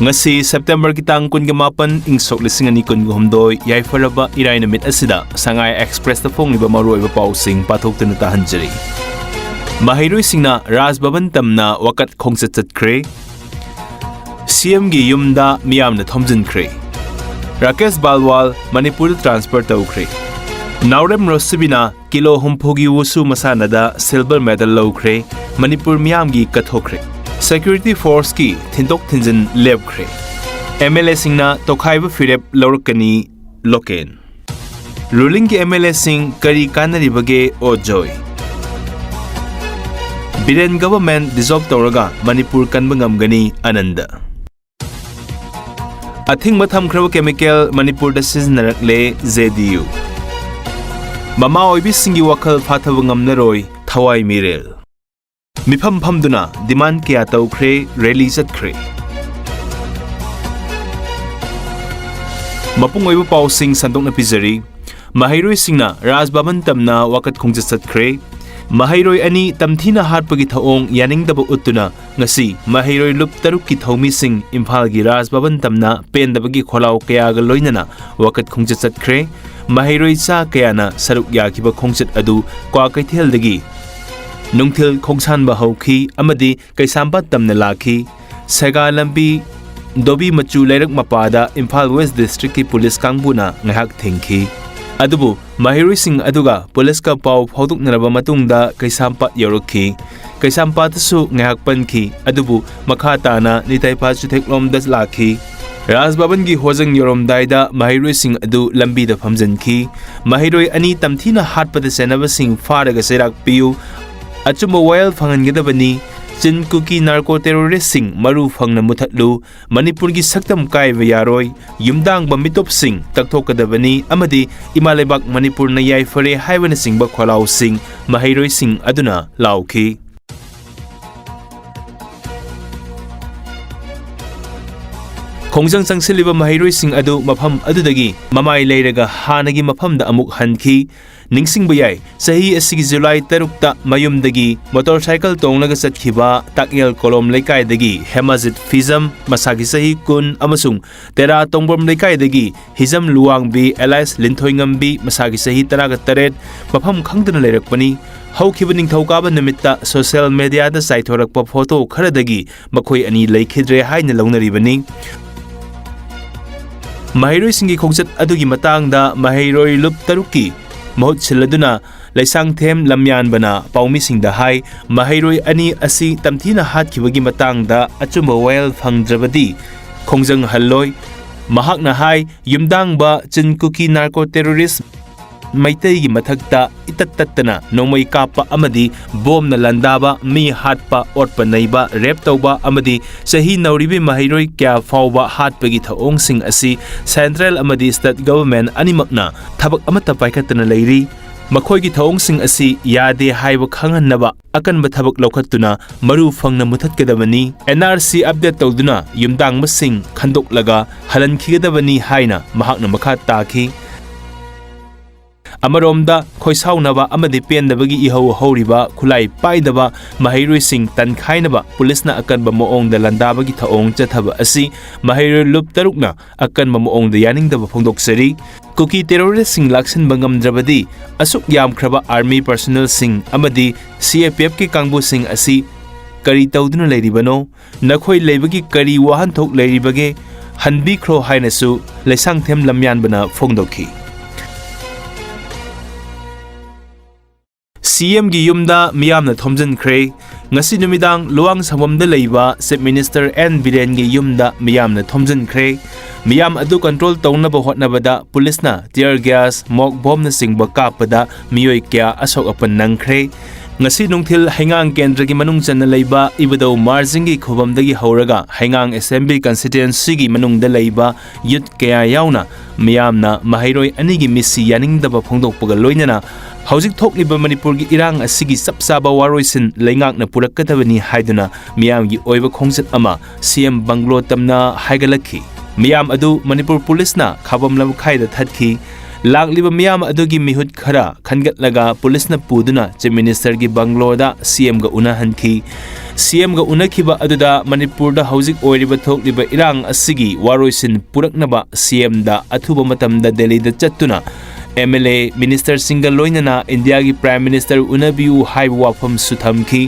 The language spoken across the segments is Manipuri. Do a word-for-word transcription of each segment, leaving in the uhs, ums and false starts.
ꯉꯁꯤ Septemberꯒꯤ ꯇꯥꯡ ꯀꯨꯟꯒ ꯃꯥꯄꯟ, ꯏꯪ ꯁꯣꯛ ꯂꯤꯁꯤꯡ ꯑꯅꯤ ꯀꯨꯟꯒ ꯍꯨꯝꯗꯣꯏ, ꯌꯥꯏꯐꯔꯕ ꯏꯔꯥꯏ ꯅꯨꯃꯤꯠ ꯑꯁꯤꯗ ꯁꯉꯥꯏ Expressꯇ ꯐꯣꯡꯂꯤꯕ ꯃꯔꯨꯑꯣꯏꯕ ꯄꯥꯎꯁꯤꯡ ꯄꯥꯊꯣꯛꯇꯨꯅ ꯇꯥꯍꯟꯖꯔꯤ꯫ ꯃꯍꯩꯔꯣꯏꯁꯤꯡꯅ ꯔꯥꯖ ꯚꯕꯟ ꯇꯝꯅ ꯋꯥꯀꯠ ꯈꯣꯡꯆꯠ ꯆꯠꯈ꯭ꯔꯦ꯫ CMꯒꯤ ꯌꯨꯝꯗ ꯃꯤꯌꯥꯝꯅ ꯊꯣꯝꯖꯤꯟꯈ꯭ꯔꯦ꯫ ꯔꯥꯀꯦꯁ ꯕꯥꯜꯋꯥꯜ ꯃꯅꯤꯄꯨꯔꯗ transfer ꯇꯧꯈ꯭ꯔꯦ꯫ ꯅꯥꯎꯔꯦꯝ ꯔꯣꯁꯤꯕꯤꯅ ꯀꯤꯂꯣ ꯍꯨꯝꯐꯨꯒꯤ ꯋꯨꯁꯨ ꯃꯁꯥꯟꯅꯗ silver medal ꯂꯧꯈ꯭ꯔꯦ꯫ ꯃꯅꯤꯄꯨꯔ ꯃꯤꯌꯥꯝꯒꯤ ꯀꯠꯊꯣꯛꯈ꯭ꯔꯦ꯫ Security forceꯀꯤ ꯊꯤꯟꯗꯣꯛ ꯊꯤꯟꯖꯤꯟ ꯂꯦꯞꯈ꯭ꯔꯦ꯫ MLAꯁꯤꯡꯅ ꯇꯣꯈꯥꯏꯕ ꯐꯤꯔꯦꯞ ꯂꯧꯔꯛꯀꯅꯤ, ꯂꯣꯀꯦꯟ꯫ Rulingꯒꯤ MLAꯁꯤꯡ ꯀꯔꯤ ꯀꯥꯟꯅꯔꯤꯕꯒꯦ, ꯑꯣꯖꯣꯏ꯫ ꯕꯤꯔꯦꯟ government dissolve ꯇꯧꯔꯒ ꯃꯅꯤꯄꯨꯔ ꯀꯟꯕ ꯉꯝꯒꯅꯤ, ꯑꯅꯟꯗ꯫ ꯑꯊꯤꯡꯕ ꯊꯝꯈ꯭ꯔꯕ chemical ꯃꯅꯤꯄꯨꯔꯗ ꯁꯤꯖꯤꯟꯅꯔꯛꯂꯦ, JDU꯫ ꯃꯃꯥ ꯑꯣꯏꯕꯤꯁꯤꯡꯒꯤ ꯋꯥꯈꯜ ꯐꯥꯊꯕ ꯉꯝꯂꯔꯣꯏ, ꯊꯋꯥꯏ ꯃꯤꯔꯦꯜ꯫ ꯃꯤꯐꯝ ꯐꯝꯗꯨꯅ demand ꯀꯌꯥ ꯇꯧꯈ꯭ꯔꯦ, rally ꯆꯠꯈ꯭ꯔꯦ꯫ ꯃꯄꯨꯡ ꯑꯣꯏꯕ ꯄꯥꯎꯁꯤꯡ ꯁꯟꯗꯣꯛꯅ ꯄꯤꯖꯔꯤ꯫ ꯃꯍꯩꯔꯣꯏꯁꯤꯡꯅ ꯔꯥꯖ ꯚꯕꯟ ꯇꯝꯅ ꯋꯥꯀꯠ ꯈꯣꯡꯆꯠ ꯆꯠꯈ꯭ꯔꯦ꯫ ꯃꯍꯩꯔꯣꯏ ꯑꯅꯤ ꯇꯝꯊꯤꯅ ꯍꯥꯠꯄꯒꯤ ꯊꯧꯑꯣꯡ ꯌꯥꯅꯤꯡꯗꯕ ꯎꯠꯇꯨꯅ ꯉꯁꯤ ꯃꯍꯩꯔꯣꯏ ꯂꯨꯞ ꯇꯔꯨꯛꯀꯤ ꯊꯧꯃꯤꯁꯤꯡ ꯏꯝꯐꯥꯜꯒꯤ ꯔꯥꯖ ꯚꯕꯟ ꯇꯝꯅ ꯄꯦꯟꯗꯕꯒꯤ ꯈꯣꯜꯂꯥꯎ ꯀꯌꯥꯒ ꯂꯣꯏꯅꯅ ꯋꯥꯀꯠ ꯈꯣꯡꯆꯠ ꯆꯠꯈ꯭ꯔꯦ꯫ ꯃꯍꯩꯔꯣꯏ ꯆꯥ ꯀꯌꯥꯅ ꯁꯔꯨꯛ ꯌꯥꯈꯤꯕ ꯈꯣꯡꯆꯠ ꯑꯗꯨ ꯀ꯭ꯋꯥꯀꯩꯊꯦꯜꯗꯒꯤ ꯅꯨꯡꯊꯤꯜ ꯈꯣꯡꯁꯥꯟꯕ ꯍꯧꯈꯤ ꯑꯃꯗꯤ ꯀꯩꯁꯥꯝꯄꯥꯠ ꯇꯝꯅ ꯂꯥꯛꯈꯤ꯫ ꯁꯦꯒꯥ ꯂꯝꯕꯤ ꯗꯣꯕꯤ ꯃꯆꯨ ꯂꯩꯔꯛ ꯃꯄꯥꯗ ꯏꯝꯐꯥꯜ West Districtꯀꯤ ꯄꯨꯂꯤꯁ ꯀꯥꯡꯕꯨꯅ ꯉꯥꯏꯍꯥꯛ ꯊꯤꯡꯈꯤ꯫ ꯑꯗꯨꯕꯨ ꯃꯍꯩꯔꯣꯏꯁꯤꯡ ꯑꯗꯨꯒ ꯄꯨꯂꯤꯁꯀ ꯄꯥꯎ ꯐꯥꯎꯗꯣꯛꯅꯔꯕ ꯃꯇꯨꯡꯗ ꯀꯩꯁꯥꯝꯄꯥꯠ ꯌꯧꯔꯛꯈꯤ꯫ ꯀꯩꯁꯥꯝꯄꯥꯠꯇꯁꯨ ꯉꯥꯏꯍꯥꯛ ꯄꯟꯈꯤ, ꯑꯗꯨꯕꯨ ꯃꯈꯥ ꯇꯥꯅ ꯅꯤꯇꯥꯏꯐꯥ ꯆꯨꯊꯦꯛꯂꯣꯝꯗ ꯂꯥꯛꯈꯤ꯫ ꯔꯥꯖ ꯚꯕꯟꯒꯤ ꯍꯣꯖꯪ ꯌꯧꯔꯝꯗꯥꯏꯗ ꯃꯍꯩꯔꯣꯏꯁꯤꯡ ꯑꯗꯨ ꯂꯝꯕꯤꯗ ꯐꯝꯖꯤꯟꯈꯤ꯫ ꯃꯍꯩꯔꯣꯏ ꯑꯅꯤ ꯇꯝꯊꯤꯅ ꯍꯥꯠꯄꯗ ꯆꯦꯟꯅꯕꯁꯤꯡ ꯐꯥꯔꯒ ꯆꯩꯔꯥꯛ ꯄꯤꯌꯨ꯫ ꯑꯆꯨꯝꯕ ꯋꯥꯌꯦꯜ ꯐꯪꯍꯟꯒꯗꯕꯅꯤ꯫ ꯆꯤꯟ ꯀꯨꯀꯤ narco terroristꯁꯤꯡ ꯃꯔꯨ ꯐꯪꯅ ꯃꯨꯊꯠꯂꯨ꯫ ꯃꯅꯤꯄꯨꯔꯒꯤ ꯁꯛꯇꯝ ꯀꯥꯏꯕ ꯌꯥꯔꯣꯏ꯫ ꯌꯨꯝꯗꯥꯡꯕ ꯃꯤꯇꯣꯞꯁꯤꯡ ꯇꯛꯊꯣꯛꯀꯗꯕꯅꯤ ꯑꯃꯗꯤ ꯏꯃꯥ ꯂꯩꯕꯥꯛ ꯃꯅꯤꯄꯨꯔꯅ ꯌꯥꯏꯐꯔꯦ ꯍꯥꯏꯕꯅꯆꯤꯡꯕ ꯈꯣꯜꯂꯥꯎꯁꯤꯡ ꯃꯍꯩꯔꯣꯏꯁꯤꯡ ꯑꯗꯨꯅ ꯂꯥꯎꯈꯤ꯫ ꯈꯣꯡꯖꯪ ꯆꯪꯁꯤꯜꯂꯤꯕ ꯃꯍꯩꯔꯣꯏꯁꯤꯡ ꯑꯗꯨ ꯃꯐꯝ ꯑꯗꯨꯗꯒꯤ ꯃꯃꯥꯏ ꯂꯩꯔꯒ ꯍꯥꯟꯅꯒꯤ ꯃꯐꯝꯗ ꯑꯃꯨꯛ ꯍꯟꯈꯤ꯫ ꯅꯤꯡꯁꯤꯡꯕ ꯌꯥꯏ, ꯆꯍꯤ ꯑꯁꯤꯒꯤ ꯖꯨꯂꯥꯏ ꯇꯔꯨꯛꯇ ꯃꯌꯨꯝꯗꯒꯤ ꯃꯣꯇꯣꯔꯁꯥꯏꯀꯜ ꯇꯣꯡꯂꯒ ꯆꯠꯈꯤꯕ ꯇꯥꯛꯌꯦꯜ ꯀꯣꯂꯣꯝ ꯂꯩꯀꯥꯏꯗꯒꯤ ꯍꯦꯃꯥꯖꯤꯠ ꯐꯤꯖꯝ, ꯃꯁꯥꯒꯤ ꯆꯍꯤ ꯀꯨꯟ, ꯑꯃꯁꯨꯡ ꯇꯦꯔꯥ ꯇꯣꯡꯕ꯭ꯔꯝ ꯂꯩꯀꯥꯏꯗꯒꯤ ꯍꯤꯖꯝ ꯂꯨꯋꯥꯡꯕꯤ ꯑꯦꯂꯥꯏꯁ ꯂꯤꯟꯊꯣꯏꯉꯝꯕꯤ, ꯃꯁꯥꯒꯤ ꯆꯍꯤ ꯇꯔꯥꯒ ꯇꯔꯦꯠ, ꯃꯐꯝ ꯈꯪꯗꯅ ꯂꯩꯔꯛꯄꯅꯤ꯫ ꯍꯧꯈꯤꯕ ꯅꯤꯡꯊꯧꯀꯥꯕ ꯅꯨꯃꯤꯠꯇ ꯁꯣꯁꯤꯌꯦꯜ ꯃꯦꯗꯤꯌꯥꯗ ꯆꯥꯏꯊꯣꯔꯛꯄ ꯐꯣꯇꯣ ꯈꯔꯗꯒꯤ ꯃꯈꯣꯏ ꯑꯅꯤ ꯂꯩꯈꯤꯗ꯭ꯔꯦ ꯍꯥꯏꯅ ꯂꯧꯅꯔꯤꯕꯅꯤ꯫ ꯃꯍꯩꯔꯣꯏꯁꯤꯡꯒꯤ ꯈꯣꯡꯆꯠ ꯑꯗꯨꯒꯤ ꯃꯇꯥꯡꯗ ꯃꯍꯩꯔꯣꯏ ꯂꯨꯞ ꯇꯔꯨꯛꯀꯤ ꯃꯍꯨꯠ ꯁꯤꯜꯂꯗꯨꯅ ꯂꯩꯁꯥꯡꯊꯦꯝ ꯂꯝꯌꯥꯟꯕꯅ ꯄꯥꯎꯃꯤꯁꯤꯡꯗ ꯍꯥꯏ, ꯃꯍꯩꯔꯣꯏ ꯑꯅꯤ ꯑꯁꯤ ꯇꯝꯊꯤꯅ ꯍꯥꯠꯈꯤꯕꯒꯤ ꯃꯇꯥꯡꯗ ꯑꯆꯨꯝꯕ ꯋꯥꯌꯦꯜ ꯐꯪꯗ꯭ꯔꯕꯗꯤ ꯈꯣꯡꯖꯪ ꯍꯜꯂꯣꯏ꯫ ꯃꯍꯥꯛꯅ ꯍꯥꯏ, ꯌꯨꯝꯗꯥꯡꯕ ꯆꯤꯟ ꯀꯨꯀꯤ ꯅꯥꯔꯀꯣ ꯇꯦꯔꯣꯔꯤꯁ ꯃꯩꯇꯩꯒꯤ ꯃꯊꯛꯇ ꯏꯇꯠ ꯇꯠꯇꯅ ꯅꯣꯡꯃꯩ ꯀꯥꯞꯄ ꯑꯃꯗꯤ ꯕꯣꯝꯅ ꯂꯥꯟꯗꯥꯕ, ꯃꯤ ꯍꯥꯠꯄ, ꯑꯣꯠꯄ ꯅꯩꯕ, ꯔꯦꯞ ꯇꯧꯕ ꯑꯃꯗꯤ ꯆꯍꯤ ꯅꯧꯔꯤꯕꯤ ꯃꯍꯩꯔꯣꯏ ꯀꯌꯥ ꯐꯥꯎꯕ ꯍꯥꯠꯄꯒꯤ ꯊꯧꯑꯣꯡꯁꯤꯡ ꯑꯁꯤ ꯁꯦꯟꯇ꯭ꯔꯦꯜ ꯑꯃꯗꯤ ꯁ꯭ꯇꯦꯠ ꯒꯚꯔꯟꯃꯦꯟꯠ ꯑꯅꯤꯃꯛꯅ ꯊꯕꯛ ꯑꯃꯠꯇ ꯄꯥꯏꯈꯠꯇꯅ ꯂꯩꯔꯤ꯫ ꯃꯈꯣꯏꯒꯤ ꯊꯧꯑꯣꯡꯁꯤꯡ ꯑꯁꯤ ꯌꯥꯗꯦ ꯍꯥꯏꯕ ꯈꯪꯍꯟꯅꯕ ꯑꯀꯟꯕ ꯊꯕꯛ ꯂꯧꯈꯠꯇꯨꯅ ꯃꯔꯨ ꯐꯪꯅ ꯃꯨꯊꯠꯀꯗꯕꯅꯤ꯫ ꯑꯦꯟ ꯑꯥꯔ ꯁꯤ ꯑꯞꯗꯦꯠ ꯇꯧꯗꯨꯅ ꯌꯨꯝꯗꯥꯡꯕꯁꯤꯡ ꯈꯟꯗꯣꯛꯂꯒ ꯍꯜꯍꯟꯈꯤꯒꯗꯕꯅꯤ ꯍꯥꯏꯅ ꯃꯍꯥꯛꯅ ꯃꯈꯥ ꯇꯥꯈꯤ꯫ ꯑꯃꯔꯣꯝꯗ, ꯈꯣꯏꯁꯥꯎꯅꯕ ꯑꯃꯗꯤ ꯄꯦꯟꯗꯕꯒꯤ ꯏꯍꯧ ꯍꯧꯔꯤꯕ ꯈꯨꯠꯂꯥꯏ ꯄꯥꯏꯗꯕ ꯃꯍꯩꯔꯣꯏꯁꯤꯡ ꯇꯟꯈꯥꯏꯅꯕ ꯄꯨꯂꯤꯁꯅ ꯑꯀꯟꯕ ꯃꯑꯣꯡꯗ ꯂꯥꯟꯗꯥꯕꯒꯤ ꯊꯧꯑꯣꯡ ꯆꯠꯊꯕ ꯑꯁꯤ ꯃꯍꯩꯔꯣꯏ ꯂꯨꯞ ꯇꯔꯨꯛꯅ ꯑꯀꯟꯕ ꯃꯑꯣꯡꯗ ꯌꯥꯅꯤꯡꯗꯕ ꯐꯣꯡꯗꯣꯛꯆꯔꯤ꯫ ꯀꯨꯀꯤ ꯇꯦꯔꯣꯔꯤꯁꯁꯤꯡ ꯂꯥꯛꯁꯤꯟꯕ ꯉꯝꯗ꯭ꯔꯕꯗꯤ ꯑꯁꯨꯛ ꯌꯥꯝꯈ꯭ꯔꯕ ꯑꯥꯔꯃꯤ ꯄꯔꯁꯣꯅꯦꯜꯁꯤꯡ ꯑꯃꯗꯤ ꯁꯤ ꯑꯦ ꯄꯤ ꯑꯦꯐꯀꯤ ꯀꯥꯡꯕꯨꯁꯤꯡ ꯑꯁꯤ ꯀꯔꯤ ꯇꯧꯗꯨꯅ ꯂꯩꯔꯤꯕꯅꯣ? ꯅꯈꯣꯏ ꯂꯩꯕꯒꯤ ꯀꯔꯤ ꯋꯥꯍꯟꯊꯣꯛ ꯂꯩꯔꯤꯕꯒꯦ? ꯍꯟꯕꯤꯈ꯭ꯔꯣ ꯍꯥꯏꯅꯁꯨ ꯂꯩꯁꯥꯡꯊꯦꯝ ꯂꯝꯌꯥꯟꯕꯅ ꯐꯣꯡꯗꯣꯛꯈꯤ꯫ ꯁꯤ ꯑꯦꯝꯒꯤ ꯌꯨꯝꯗ ꯃꯤꯌꯥꯝꯅ ꯊꯣꯝꯖꯤꯟꯈ꯭ꯔꯦ꯫ ꯉꯁꯤ ꯅꯨꯃꯤꯗꯥꯡ ꯂꯨꯋꯥꯡꯁꯪꯕꯝꯗ ꯂꯩꯕ ꯆꯤꯐ ꯃꯤꯅꯤꯁꯇꯔ ꯑꯦꯟ ꯕꯤꯔꯦꯟꯒꯤ ꯌꯨꯝꯗ ꯃꯤꯌꯥꯝꯅ ꯊꯣꯝꯖꯤꯟꯈ꯭ꯔꯦ꯫ ꯃꯤꯌꯥꯝ ꯑꯗꯨ ꯀꯟꯇ꯭ꯔꯣꯜ ꯇꯧꯅꯕ ꯍꯣꯠꯅꯕꯗ ꯄꯨꯂꯤꯁꯅ ꯇꯤꯌꯔ ꯒ꯭ꯌꯥꯁ, ꯃꯣꯛ ꯕꯣꯝꯅꯆꯤꯡꯕ ꯀꯥꯞꯄꯗ ꯃꯤꯑꯣꯏ ꯀꯌꯥ ꯑꯁꯣꯛ ꯑꯄꯟ ꯅꯪꯈ꯭ꯔꯦ꯫ ꯉꯁꯤ ꯅꯨꯡꯊꯤꯜ ꯍꯩꯉꯥꯡ ꯀꯦꯟꯗ꯭ꯔꯒꯤ ꯃꯅꯨꯡ ꯆꯟꯅ ꯂꯩꯕ ꯏꯕꯨꯙꯧ ꯃꯥꯔꯖꯤꯡꯒꯤ ꯈꯨꯕꯝꯗꯒꯤ ꯍꯧꯔꯒ ꯍꯩꯉꯥꯡ ꯑꯦꯁꯦꯝꯕ꯭ꯂꯤ ꯀꯟꯁꯇꯤꯇ꯭ꯋꯦꯟꯁꯤꯒꯤ ꯃꯅꯨꯡꯗ ꯂꯩꯕ ꯌꯨꯠ ꯀꯌꯥ ꯌꯥꯎꯅ ꯃꯤꯌꯥꯝꯅ ꯃꯍꯩꯔꯣꯏ ꯑꯅꯤꯒꯤ ꯃꯤꯠꯁꯤ ꯌꯥꯅꯤꯡꯗꯕ ꯐꯣꯡꯗꯣꯛꯄꯒ ꯂꯣꯏꯅꯅ ꯍꯧꯖꯤꯛ ꯊꯣꯛꯂꯤꯕ ꯃꯅꯤꯄꯨꯔꯒꯤ ꯏꯔꯥꯡ ꯑꯁꯤꯒꯤ ꯆꯞ ꯆꯥꯕ ꯋꯥꯔꯣꯏꯁꯤꯟ ꯂꯩꯉꯥꯛꯅ ꯄꯨꯔꯛꯀꯗꯕꯅꯤ ꯍꯥꯏꯗꯨꯅ ꯃꯤꯌꯥꯝꯒꯤ ꯑꯣꯏꯕ ꯈꯣꯡꯆꯠ ꯑꯃ ꯁꯤ ꯑꯦꯝ ꯕꯪꯒ꯭ꯂꯣ ꯇꯝꯅ ꯍꯥꯏꯒꯠꯂꯛꯈꯤ꯫ ꯃꯤꯌꯥꯝ ꯑꯗꯨ ꯃꯅꯤꯄꯨꯔ ꯄꯨꯂꯤꯁꯅ ꯈꯥꯕꯝ ꯂꯝꯈꯥꯏꯗ ꯊꯠꯈꯤ꯫ ꯂꯥꯛꯂꯤꯕ ꯃꯤꯌꯥꯝ ꯑꯗꯨꯒꯤ ꯃꯤꯍꯨꯠ ꯈꯔ ꯈꯟꯒꯠꯂꯒ ꯄꯨꯂꯤꯁꯅ ꯄꯨꯗꯨꯅ ꯆꯤꯐ ꯃꯤꯅꯤꯁꯇꯔꯒꯤ ꯕꯪꯒ꯭ꯂꯣꯗ ꯁꯤ ꯑꯦꯝꯒ ꯎꯅꯍꯟꯈꯤ꯫ ꯁꯤ ꯑꯦꯝꯒ ꯎꯅꯈꯤꯕ ꯑꯗꯨꯗ ꯃꯅꯤꯄꯨꯔꯗ ꯍꯧꯖꯤꯛ ꯑꯣꯏꯔꯤꯕ ꯊꯣꯛꯂꯤꯕ ꯏꯔꯥꯡ ꯑꯁꯤꯒꯤ ꯋꯥꯔꯣꯏꯁꯤꯟ ꯄꯨꯔꯛꯅꯕ ꯁꯤ ꯑꯦꯝꯗ ꯑꯊꯨꯕ ꯃꯇꯝꯗ ꯗꯦꯜꯂꯤꯗ ꯆꯠꯇꯨꯅ ꯑꯦꯝ ꯑꯦꯜ ꯑꯦ, ꯃꯤꯅꯤꯁꯇꯔꯁꯤꯡꯒ ꯂꯣꯏꯅꯅ ꯏꯟꯗꯤꯌꯥꯒꯤ ꯄ꯭ꯔꯥꯏꯝ ꯃꯤꯅꯤꯁꯇꯔ ꯎꯅꯕꯤꯌꯨ ꯍꯥꯏꯕ ꯋꯥꯐꯝꯁꯨ ꯊꯝꯈꯤ꯫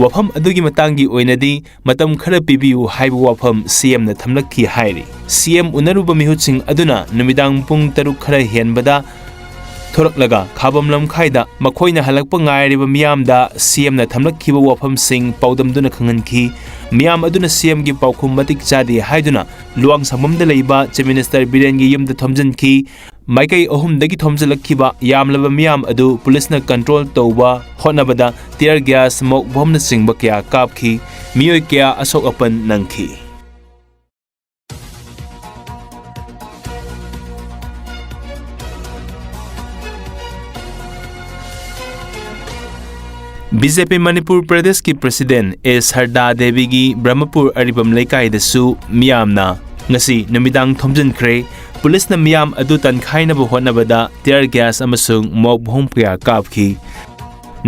ꯋꯥꯐꯝ ꯑꯗꯨꯒꯤ ꯃꯇꯥꯡꯒꯤ ꯑꯣꯏꯅꯗꯤ ꯃꯇꯝ ꯈꯔ ꯄꯤꯕꯤꯌꯨ ꯍꯥꯏꯕ ꯋꯥꯐꯝ ꯁꯤ ꯑꯦꯝꯅ ꯊꯝꯂꯛꯈꯤ ꯍꯥꯏꯔꯤ꯫ ꯁꯤ ꯑꯦꯝ ꯎꯅꯔꯨꯕ ꯃꯤꯍꯨꯠꯁꯤꯡ ꯑꯗꯨꯅ ꯅꯨꯃꯤꯗꯥꯡ ꯄꯨꯡ ꯇꯔꯨꯛ ꯈꯔ ꯍꯦꯟꯕꯗ ꯊꯣꯔꯛꯂꯒ ꯈꯥꯕꯝ ꯂꯝꯈꯥꯏꯗ ꯃꯈꯣꯏꯅ ꯍꯜꯂꯛꯄ ꯉꯥꯏꯔꯤꯕ ꯃꯤꯌꯥꯝꯗ ꯁꯤ ꯑꯦꯝꯅ ꯊꯝꯂꯛꯈꯤꯕ ꯋꯥꯐꯝꯁꯤꯡ ꯄꯥꯎꯗꯝꯗꯨꯅ ꯈꯪꯍꯟꯈꯤ꯫ ꯃꯤꯌꯥꯝ ꯑꯗꯨꯅ ꯁꯤ ꯑꯦꯝꯒꯤ ꯄꯥꯎꯈꯨꯝ ꯃꯇꯤꯛ ꯆꯥꯗꯦ ꯍꯥꯏꯗꯨꯅ ꯂꯨꯋꯥꯡꯁꯪꯕꯝꯗ ꯂꯩꯕ ꯆꯤꯐ ꯃꯤꯅꯤꯁꯇꯔ ꯕꯤꯔꯦꯟꯒꯤ ꯌꯨꯝꯗ ꯊꯣꯝꯖꯤꯟꯈꯤ꯫ ꯃꯥꯏꯀꯩ ꯑꯍꯨꯝꯗꯒꯤ ꯊꯣꯝꯖꯤꯜꯂꯛꯈꯤꯕ ꯌꯥꯝꯂꯕ ꯃꯤꯌꯥꯝ ꯑꯗꯨ ꯄꯨꯂꯤꯁꯅ ꯀꯟꯇ꯭ꯔꯣꯜ ꯇꯧꯕ ꯍꯣꯠꯅꯕꯗ ꯇꯤꯌꯔ ꯒ꯭ꯌꯥꯁ, ꯃꯣꯛ ꯕꯣꯝꯅꯆꯤꯡꯕ ꯀꯌꯥ ꯀꯥꯞꯈꯤ꯫ ꯃꯤꯑꯣꯏ ꯀꯌꯥ ꯑꯁꯣꯛ ꯑꯄꯟ ꯅꯪꯈꯤ꯫ ꯕꯤ ꯖꯦ ꯄꯤ ꯃꯅꯤꯄꯨꯔ ꯄ꯭ꯔꯗꯦꯁꯀꯤ ꯄ꯭ꯔꯁꯤꯗꯦꯟ ꯑꯦ ꯁꯔꯗꯥ ꯗꯦꯕꯤꯒꯤ ꯕ꯭ꯔꯍꯃꯄꯨꯔ ꯑꯔꯤꯕꯝ ꯂꯩꯀꯥꯏꯗꯁꯨ ꯃꯤꯌꯥꯝꯅ ꯉꯁꯤ ꯅꯨꯃꯤꯗꯥꯡ ꯊꯣꯝꯖꯤꯟꯈ꯭ꯔꯦ꯫ ꯄꯨꯂꯤꯁꯅ ꯃꯤꯌꯥꯝ ꯑꯗꯨ ꯇꯥꯟꯈꯥꯏꯅꯕ ꯍꯣꯠꯅꯕꯗ ꯇꯤꯌꯔ ꯒ꯭ꯌꯥꯁ ꯑꯃꯁꯨꯡ ꯃꯣꯛ ꯕꯣꯝ ꯀꯌꯥ ꯀꯥꯞꯈꯤ꯫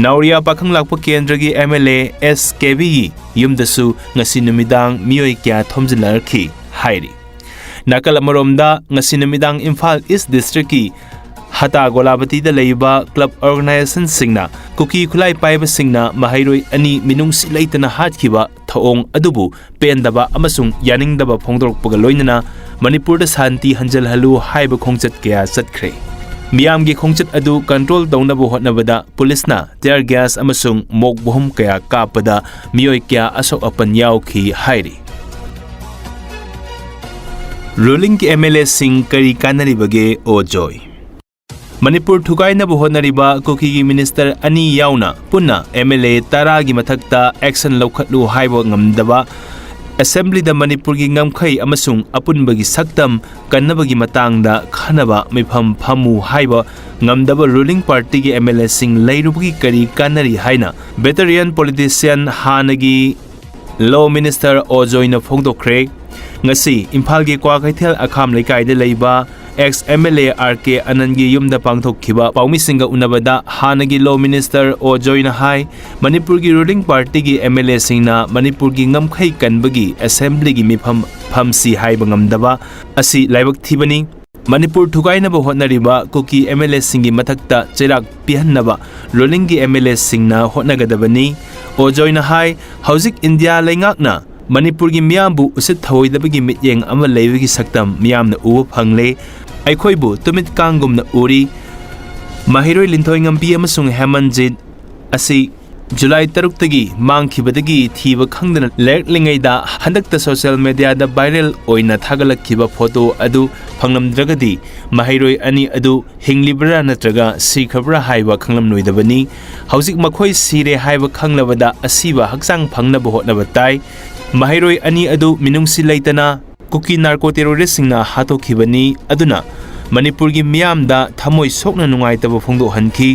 ꯅꯥꯎꯔꯤꯌꯥ ꯄꯥꯈꯪ ꯂꯥꯛꯄ ꯀꯦꯟꯗ꯭ꯔꯒꯤ ꯑꯦꯝ ꯑꯦꯜ ꯑꯦ ꯑꯦꯁ ꯀꯦꯕꯤꯒꯤ ꯌꯨꯝꯗꯁꯨ ꯉꯁꯤ ꯅꯨꯃꯤꯗꯥꯡ ꯃꯤꯑꯣꯏ ꯀꯌꯥ ꯊꯣꯝꯖꯤꯟꯅꯔꯛꯈꯤ ꯍꯥꯏꯔꯤ꯫ ꯅꯥꯀꯜ ꯑꯃꯔꯣꯝꯗ, ꯉꯁꯤ ꯅꯨꯃꯤꯗꯥꯡ ꯏꯝꯐꯥꯜ ꯏꯁ ꯗꯤꯁꯇ꯭ꯔꯤꯛꯀꯤ ꯍꯇꯥ ꯒꯣꯂꯥꯕꯇꯤꯗ ꯂꯩꯕ ꯀ꯭ꯂꯕ ꯑꯣꯔꯒꯅꯥꯏꯖꯦꯁꯟꯁꯤꯡꯅ ꯀꯨꯀꯤ ꯈꯨꯠꯂꯥꯏ ꯄꯥꯏꯕꯁꯤꯡꯅ ꯃꯍꯩꯔꯣꯏ ꯑꯅꯤ ꯃꯤꯅꯨꯡꯁꯤ ꯂꯩꯇꯅ ꯍꯥꯠꯈꯤꯕ ꯊꯧꯑꯣꯡ ꯑꯗꯨꯕꯨ ꯄꯦꯟꯗꯕ ꯑꯃꯁꯨꯡ ꯌꯥꯅꯤꯡꯗꯕ ꯐꯣꯡꯗꯣꯔꯛꯄꯒ ꯂꯣꯏꯅꯅ ꯃꯅꯤꯄꯨꯔꯗ ꯁꯥꯟꯇꯤ ꯍꯟꯖꯜꯍꯜꯂꯨ ꯍꯥꯏꯕ ꯈꯣꯡꯆꯠ ꯀꯌꯥ ꯆꯠꯈ꯭ꯔꯦ꯫ ꯃꯤꯌꯥꯝꯒꯤ ꯈꯣꯡꯆꯠ ꯑꯗꯨ ꯀꯟꯇ꯭ꯔꯣꯜ ꯇꯧꯅꯕ ꯍꯣꯠꯅꯕꯗ ꯄꯨꯂꯤꯁꯅ ꯇꯤꯌꯔ ꯒ꯭ꯌꯥꯁ ꯑꯃꯁꯨꯡ ꯃꯣꯛ ꯕꯣꯝ ꯀꯌꯥ ꯀꯥꯞꯄꯗ ꯃꯤꯑꯣꯏ ꯀꯌꯥ ꯑꯁꯣꯛ ꯑꯄꯟ ꯌꯥꯎꯈꯤ ꯍꯥꯏꯔꯤ꯫ ꯔꯨꯂꯤꯡꯒꯤ ꯑꯦꯝ ꯑꯦꯜ ꯑꯦꯁꯤꯡ ꯀꯔꯤ ꯀꯥꯟꯅꯔꯤꯕꯒꯦ, ꯑꯣ ꯖꯣꯏ? ꯃꯅꯤꯄꯨꯔ ꯊꯨꯒꯥꯏꯅꯕ ꯍꯣꯠꯅꯔꯤꯕ ꯀꯨꯀꯤꯒꯤ ꯃꯤꯅꯤꯁꯇꯔ ꯑꯅꯤ ꯌꯥꯎꯅ ꯄꯨꯟꯅ ꯑꯦꯝ ꯑꯦꯜ ꯑꯦ ꯇꯔꯥꯒꯤ ꯃꯊꯛꯇ ꯑꯦꯛꯁꯟ ꯂꯧꯈꯠꯂꯨ ꯍꯥꯏꯕ ꯉꯝꯗꯕ, ꯑꯦꯁꯦꯝꯕ꯭ꯂꯤꯗ ꯃꯅꯤꯄꯨꯔꯒꯤ ꯉꯝꯈꯩ ꯑꯃꯁꯨꯡ ꯑꯄꯨꯟꯕꯒꯤ ꯁꯛꯇꯝ ꯀꯟꯅꯕꯒꯤ ꯃꯇꯥꯡꯗ ꯈꯟꯅꯕ ꯃꯤꯐꯝ ꯐꯝꯃꯨ ꯍꯥꯏꯕ ꯉꯝꯗꯕ ꯔꯨꯂꯤꯡ ꯄꯥꯔꯇꯤꯒꯤ ꯑꯦꯝ ꯑꯦꯜ ꯑꯦꯁꯤꯡ ꯂꯩꯔꯨꯕꯒꯤ ꯀꯔꯤ ꯀꯥꯟꯅꯔꯤ ꯍꯥꯏꯅ ꯚꯦꯇꯔꯤꯌꯟ ꯄꯣꯂꯤꯇꯤꯁꯤꯌꯟ ꯍꯥꯟꯅꯒꯤ ꯂꯣ ꯃꯤꯅꯤꯁꯇꯔ ꯑꯣ ꯖꯣꯏꯅ ꯐꯣꯡꯗꯣꯛꯈ꯭ꯔꯦ꯫ ꯉꯁꯤ ꯏꯝꯐꯥꯜꯒꯤ ꯀ꯭ꯋꯥꯀꯩꯊꯦꯜ ꯑꯈꯥꯝ ꯂꯩꯀꯥꯏꯗ ꯂꯩꯕ ex M L A R K ꯑꯅꯟꯒꯤ ꯌꯨꯝꯗ ꯄꯥꯡꯊꯣꯛꯈꯤꯕ ꯄꯥꯎꯃꯤꯁꯤꯡꯒ ꯎꯅꯕꯗ ꯍꯥꯟꯅꯒꯤ ꯂꯣ ꯃꯤꯅꯤꯁꯇꯔ ꯑꯣ ꯖꯣꯏꯅ ꯍꯥꯏ, ꯃꯅꯤꯄꯨꯔꯒꯤ ꯔꯨꯂꯤꯡ ꯄꯥꯔꯇꯤꯒꯤ ꯑꯦꯝ ꯑꯦꯜ ꯑꯦꯁꯤꯡꯅ ꯃꯅꯤꯄꯨꯔꯒꯤ ꯉꯝꯈꯩ ꯀꯟꯕꯒꯤ ꯑꯦꯁꯦꯝꯕ꯭ꯂꯤꯒꯤ ꯃꯤꯐꯝ ꯐꯝꯁꯤ ꯍꯥꯏꯕ ꯉꯝꯗꯕ ꯑꯁꯤ ꯂꯥꯏꯕꯛ ꯊꯤꯕꯅꯤ꯫ ꯃꯅꯤꯄꯨꯔ ꯊꯨꯒꯥꯏꯅꯕ ꯍꯣꯠꯅꯔꯤꯕ ꯀꯨꯀꯤ ꯑꯦꯝ ꯑꯦꯜ ꯑꯦꯁꯤꯡꯒꯤ ꯃꯊꯛꯇ ꯆꯩꯔꯥꯛ ꯄꯤꯍꯟꯅꯕ ꯔꯨꯂꯤꯡꯒꯤ ꯑꯦꯝ ꯑꯦꯜ ꯑꯦꯁꯤꯡꯅ ꯍꯣꯠꯅꯒꯗꯕꯅꯤ꯫ ꯑꯣ ꯖꯣꯏꯅ ꯍꯥꯏ, ꯍꯧꯖꯤꯛ ꯏꯟꯗꯤꯌꯥ ꯂꯩꯉꯥꯛꯅ ꯃꯅꯤꯄꯨꯔꯒꯤ ꯃꯤꯌꯥꯝꯕꯨ ꯎꯁꯤꯠ ꯊꯑꯣꯏꯗꯕꯒꯤ ꯃꯤꯠꯌꯦꯡ ꯑꯃ ꯂꯩꯕꯒꯤ ꯁꯛꯇꯝ ꯃꯤꯌꯥꯝꯅ ꯎꯕ ꯐꯪꯂꯦ꯫ ꯑꯩꯈꯣꯏꯕꯨ ꯇꯨꯃꯤꯠ ꯀꯥꯡꯒꯨꯝꯅ ꯎꯔꯤ꯫ ꯃꯍꯩꯔꯣꯏ ꯂꯤꯟꯊꯣꯏꯉꯝꯕꯤ ꯑꯃꯁꯨꯡ ꯍꯦꯃꯟꯖꯤꯠ ꯑꯁꯤ ꯖꯨꯂꯥꯏ ꯇꯔꯨꯛꯇꯒꯤ ꯃꯥꯡꯈꯤꯕꯗꯒꯤ ꯊꯤꯕ ꯈꯪꯗꯅ ꯂꯩꯔꯛꯂꯤꯉꯩꯗ ꯍꯟꯗꯛꯇ ꯁꯣꯁꯤꯌꯦꯜ ꯃꯦꯗꯤꯌꯥꯗ ꯚꯥꯏꯔꯦꯜ ꯑꯣꯏꯅ ꯊꯥꯒꯠꯂꯛꯈꯤꯕ ꯐꯣꯇꯣ ꯑꯗꯨ ꯐꯪꯂꯝꯗ꯭ꯔꯒꯗꯤ ꯃꯍꯩꯔꯣꯏ ꯑꯅꯤ ꯑꯗꯨ ꯍꯤꯡꯂꯤꯕ꯭ꯔꯥ ꯅꯠꯇ꯭ꯔꯒ ꯁꯤꯈ꯭ꯔꯕ꯭ꯔꯥ ꯍꯥꯏꯕ ꯈꯪꯂꯝꯂꯣꯏꯗꯕꯅꯤ꯫ ꯍꯧꯖꯤꯛ ꯃꯈꯣꯏ ꯁꯤꯔꯦ ꯍꯥꯏꯕ ꯈꯪꯂꯕꯗ ꯑꯁꯤꯕ ꯍꯛꯆꯥꯡ ꯐꯪꯅꯕ ꯍꯣꯠꯅꯕ ꯇꯥꯏ꯫ ꯃꯍꯩꯔꯣꯏ ꯑꯅꯤ ꯑꯗꯨ ꯃꯤꯅꯨꯡꯁꯤ ꯂꯩꯇꯅ ꯀꯨꯀꯤ ꯅꯥꯔꯀꯣ ꯇꯦꯔꯣꯔꯤꯁꯁꯤꯡꯅ ꯍꯥꯠꯇꯣꯛꯈꯤꯕꯅꯤ꯫ ꯑꯗꯨꯅ ꯃꯅꯤꯄꯨꯔꯒꯤ ꯃꯤꯌꯥꯝꯗ ꯊꯃꯣꯏ ꯁꯣꯛꯅ ꯅꯨꯡꯉꯥꯏꯇꯕ ꯐꯣꯡꯗꯣꯛꯍꯟꯈꯤ꯫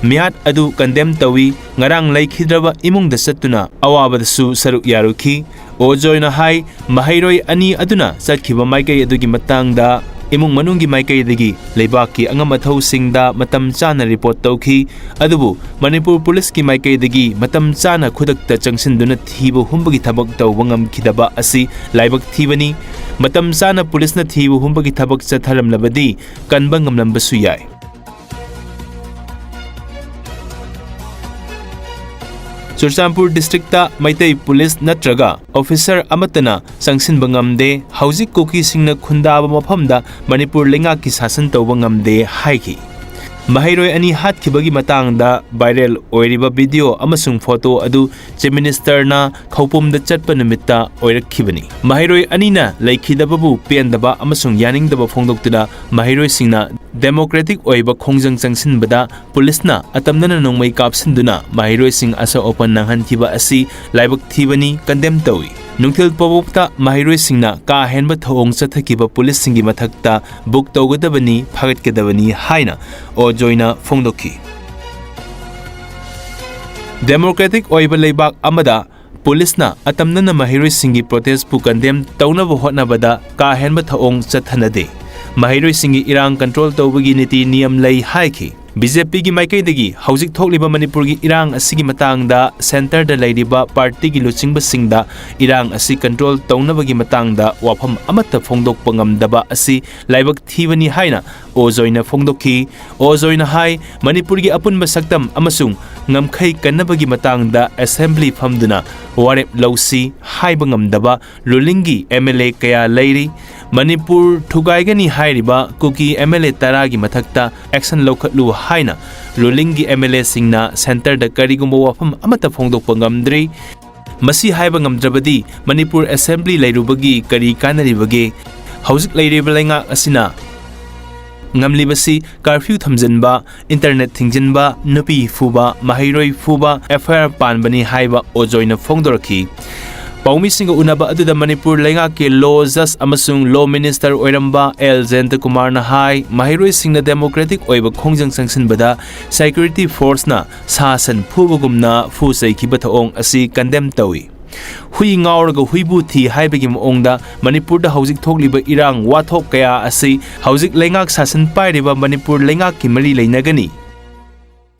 ꯃꯤꯍꯥꯠ ꯑꯗꯨ ꯀꯟꯗꯦꯝ ꯇꯧꯏ꯫ ꯉꯔꯥꯡ ꯂꯩꯈꯤꯗ꯭ꯔꯕ ꯏꯃꯨꯡꯗ ꯆꯠꯇꯨꯅ ꯑꯋꯥꯕꯗꯁꯨ ꯁꯔꯨꯛ ꯌꯥꯔꯨꯈꯤ꯫ ꯑꯣ ꯖꯣꯏꯅ ꯍꯥꯏ, ꯃꯍꯩꯔꯣꯏ ꯑꯅꯤ ꯑꯗꯨꯅ ꯆꯠꯈꯤꯕ ꯃꯥꯏꯀꯩ ꯑꯗꯨꯒꯤ ꯃꯇꯥꯡꯗ ꯏꯃꯨꯡ ꯃꯅꯨꯡꯒꯤ ꯃꯥꯏꯀꯩꯗꯒꯤ ꯂꯩꯕꯥꯛꯀꯤ ꯑꯉꯝ ꯑꯊꯧꯁꯤꯡꯗ ꯃꯇꯝ ꯆꯥꯅ ꯔꯤꯄꯣꯔꯠ ꯇꯧꯈꯤ꯫ ꯑꯗꯨꯕꯨ ꯃꯅꯤꯄꯨꯔ ꯄꯨꯂꯤꯁꯀꯤ ꯃꯥꯏꯀꯩꯗꯒꯤ ꯃꯇꯝ ꯆꯥꯅ ꯈꯨꯗꯛꯇ ꯆꯪꯁꯤꯟꯗꯨꯅ ꯊꯤꯕ ꯍꯨꯝꯕꯒꯤ ꯊꯕꯛ ꯇꯧꯕ ꯉꯝꯈꯤꯗꯕ ꯑꯁꯤ ꯂꯥꯏꯕꯛ ꯊꯤꯕꯅꯤ꯫ ꯃꯇꯝ ꯆꯥꯅ ꯄꯨꯂꯤꯁꯅ ꯊꯤꯕ ꯍꯨꯝꯕꯒꯤ ꯊꯕꯛ ꯆꯠꯊꯔꯝꯂꯕꯗꯤ ꯀꯟꯕ ꯉꯝꯂꯝꯕꯁꯨ ꯌꯥꯏ꯫ ꯆꯨꯔꯆꯥꯟꯄꯨꯔ ꯗꯤꯁꯇ꯭ꯔꯤꯛꯇ ꯃꯩꯇꯩ ꯄꯨꯂꯤꯁ ꯅꯠꯇ꯭ꯔꯒ ꯑꯣꯐꯤꯁꯔ ꯑꯃꯠꯇꯅ ꯆꯪꯁꯤꯟꯕ ꯉꯝꯗꯦ꯫ ꯍꯧꯖꯤꯛ ꯀꯨꯀꯤꯁꯤꯡꯅ ꯈꯨꯟꯗꯥꯕ ꯃꯐꯝꯗ ꯃꯅꯤꯄꯨꯔ ꯂꯩꯉꯥꯛꯀꯤ ꯁꯥꯁꯟ ꯇꯧꯕ ꯉꯝꯗꯦ ꯍꯥꯏꯈꯤ꯫ ꯃꯍꯩꯔꯣꯏ ꯑꯅꯤ ꯍꯥꯠꯈꯤꯕꯒꯤ ꯃꯇꯥꯡꯗ viral ꯑꯣꯏꯔꯤꯕ video ꯑꯃꯁꯨꯡ photo ꯑꯗꯨ Chief Ministerꯅ ꯈꯧꯄꯨꯝꯗ ꯆꯠꯄ ꯅꯨꯃꯤꯠꯇ ꯑꯣꯏꯔꯛꯈꯤꯕꯅꯤ꯫ ꯃꯍꯩꯔꯣꯏ ꯑꯅꯤꯅ ꯂꯩꯈꯤꯗꯕꯕꯨ ꯄꯦꯟꯗꯕ ꯑꯃꯁꯨꯡ ꯌꯥꯅꯤꯡꯗꯕ ꯐꯣꯡꯗꯣꯛꯇꯨꯅ ꯃꯍꯩꯔꯣꯏꯁꯤꯡꯅ democratic ꯑꯣꯏꯕ ꯈꯣꯡꯖꯪ ꯆꯪꯁꯤꯟꯕꯗ ꯄꯨꯂꯤꯁꯅ ꯑꯇꯝꯅꯅ ꯅꯣꯡꯃꯩ ꯀꯥꯞꯁꯤꯟꯗꯨꯅ ꯃꯍꯩꯔꯣꯏꯁꯤꯡ ꯑꯁꯣꯛ ꯑꯄꯟ ꯅꯪꯍꯟꯈꯤꯕ ꯑꯁꯤ ꯂꯥꯏꯕꯛ ꯊꯤꯕꯅꯤ, condemn ꯇꯧꯏ꯫ ꯅꯨꯡꯊꯤꯜ ꯄꯣꯕꯣꯞꯇ ꯃꯍꯩꯔꯣꯏꯁꯤꯡꯅ ꯀꯥ ꯍꯦꯟꯕ ꯊꯧꯑꯣꯡ ꯆꯠꯊꯈꯤꯕ ꯄꯨꯂꯤꯁꯁꯤꯡꯒꯤ ꯃꯊꯛꯇ book ꯇꯧꯒꯗꯕꯅꯤ, ꯐꯥꯒꯠꯀꯗꯕꯅꯤ ꯍꯥꯏꯅ ꯑꯣꯖꯣꯏꯅ ꯐꯣꯡꯗꯣꯛꯈꯤ꯫ Democratic ꯑꯣꯏꯕ ꯂꯩꯕꯥꯛ ꯑꯃꯗ ꯄꯨꯂꯤꯁꯅ ꯑꯇꯝꯅꯅ ꯃꯍꯩꯔꯣꯏꯁꯤꯡꯒꯤ protestꯄꯨ condemn ꯇꯧꯅꯕ ꯍꯣꯠꯅꯕꯗ ꯀꯥ ꯍꯦꯟꯕ ꯊꯧꯑꯣꯡ ꯆꯠꯊꯅꯗꯦ꯫ ꯃꯍꯩꯔꯣꯏꯁꯤꯡꯒꯤ ꯏꯔꯥꯡ control ꯇꯧꯕꯒꯤ ꯅꯤꯇꯤ ꯅꯤꯌꯝ ꯂꯩ ꯍꯥꯏꯈꯤ꯫ BJPꯒꯤ ꯃꯥꯏꯀꯩꯗꯒꯤ ꯍꯧꯖꯤꯛ ꯊꯣꯛꯂꯤꯕ ꯃꯅꯤꯄꯨꯔꯒꯤ ꯏꯔꯥꯡ ꯑꯁꯤꯒꯤ ꯃꯇꯥꯡꯗ centreꯗ ꯂꯩꯔꯤꯕ partyꯒꯤ ꯂꯨꯆꯤꯡꯕꯁꯤꯡꯗ ꯏꯔꯥꯡ ꯑꯁꯤ control ꯇꯧꯅꯕꯒꯤ ꯃꯇꯥꯡꯗ ꯋꯥꯐꯝ ꯑꯃꯠꯇ ꯐꯣꯡꯗꯣꯛꯄ ꯉꯝꯗꯕ ꯑꯁꯤ ꯂꯥꯏꯕꯛ ꯊꯤꯕꯅꯤ ꯍꯥꯏꯅ ꯑꯣꯖꯣꯏꯅ ꯐꯣꯡꯗꯣꯛꯈꯤ꯫ ꯑꯣꯖꯣꯏꯅ ꯍꯥꯏ, ꯃꯅꯤꯄꯨꯔꯒꯤ ꯑꯄꯨꯟꯕ ꯁꯛꯇꯝ ꯑꯃꯁꯨꯡ ꯉꯝꯈꯩ ꯀꯟꯅꯕꯒꯤ ꯃꯇꯥꯡꯗ assembly ꯐꯝꯗꯨꯅ ꯋꯥꯔꯦꯞ ꯂꯧꯁꯤ ꯍꯥꯏꯕ ꯉꯝꯗꯕ ꯔꯨꯂꯤꯡꯒꯤ MLA ꯀꯌꯥ ꯂꯩꯔꯤ꯫ ꯃꯅꯤꯄꯨꯔ ꯊꯨꯒꯥꯏꯒꯅꯤ ꯍꯥꯏꯔꯤꯕ ꯀꯨꯀꯤ MLA ꯇꯔꯥꯒꯤ ꯃꯊꯛꯇ action ꯂꯧꯈꯠꯂꯨ ꯍꯥꯏꯅ ꯔꯨꯂꯤꯡꯒꯤ MLAꯁꯤꯡꯅ centreꯗ ꯀꯔꯤꯒꯨꯝꯕ ꯋꯥꯐꯝ ꯑꯃꯠꯇ ꯐꯣꯡꯗꯣꯛꯄ ꯉꯝꯗ꯭ꯔꯤ꯫ ꯃꯁꯤ ꯍꯥꯏꯕ ꯉꯝꯗ꯭ꯔꯕꯗꯤ ꯃꯅꯤꯄꯨꯔ assembly ꯂꯩꯔꯨꯕꯒꯤ ꯀꯔꯤ ꯀꯥꯟꯅꯔꯤꯕꯒꯦ? ꯍꯧꯖꯤꯛ ꯂꯩꯔꯤꯕ ꯂꯩꯉꯥꯛ ꯑꯁꯤꯅ ꯉꯝꯂꯤꯕꯁꯤ curfew ꯊꯝꯖꯤꯟꯕ, internet ꯊꯤꯡꯖꯤꯟꯕ, ꯅꯨꯄꯤ ꯐꯨꯕ, ꯃꯍꯩꯔꯣꯏ ꯐꯨꯕ, FIR ꯄꯥꯟꯕꯅꯤ ꯍꯥꯏꯕ ꯑꯣꯖꯣꯏꯅ ꯐꯣꯡꯗꯣꯔꯛꯈꯤ꯫ ꯄꯥꯎꯃꯤꯁꯤꯡꯒ ꯎꯅꯕ ꯑꯗꯨꯗ ꯃꯅꯤꯄꯨꯔ ꯂꯩꯉꯥꯛꯀꯤ law judge ꯑꯃꯁꯨꯡ law minister ꯑꯣꯏꯔꯝꯕ ꯑꯦꯜ ꯖꯌꯟꯇꯀꯨꯃꯥꯔꯅ ꯍꯥꯏ, ꯃꯍꯩꯔꯣꯏꯁꯤꯡꯅ democratic ꯑꯣꯏꯕ ꯈꯣꯡꯖꯪ ꯆꯪꯁꯤꯟꯕꯗ security forceꯅ ꯁꯥ ꯁꯟ ꯐꯨꯕꯒꯨꯝꯅ ꯐꯨ ꯆꯩꯈꯤꯕ ꯊꯧꯑꯣꯡ ꯑꯁꯤ condemn ꯇꯧꯏ꯫ ꯍꯨꯏ ꯉꯥꯎꯔꯒ ꯍꯨꯏꯕꯨ ꯊꯤ ꯍꯥꯏꯕꯒꯤ ꯃꯑꯣꯡꯗ ꯃꯅꯤꯄꯨꯔꯗ ꯍꯧꯖꯤꯛ ꯊꯣꯛꯂꯤꯕ ꯏꯔꯥꯡ ꯋꯥꯊꯣꯛ ꯀꯌꯥ ꯑꯁꯤ ꯍꯧꯖꯤꯛ ꯂꯩꯉꯥꯛ ꯁꯥꯁꯟ ꯄꯥꯏꯔꯤꯕ ꯃꯅꯤꯄꯨꯔ ꯂꯩꯉꯥꯛꯀꯤ ꯃꯔꯤ ꯂꯩꯅꯒꯅꯤ꯫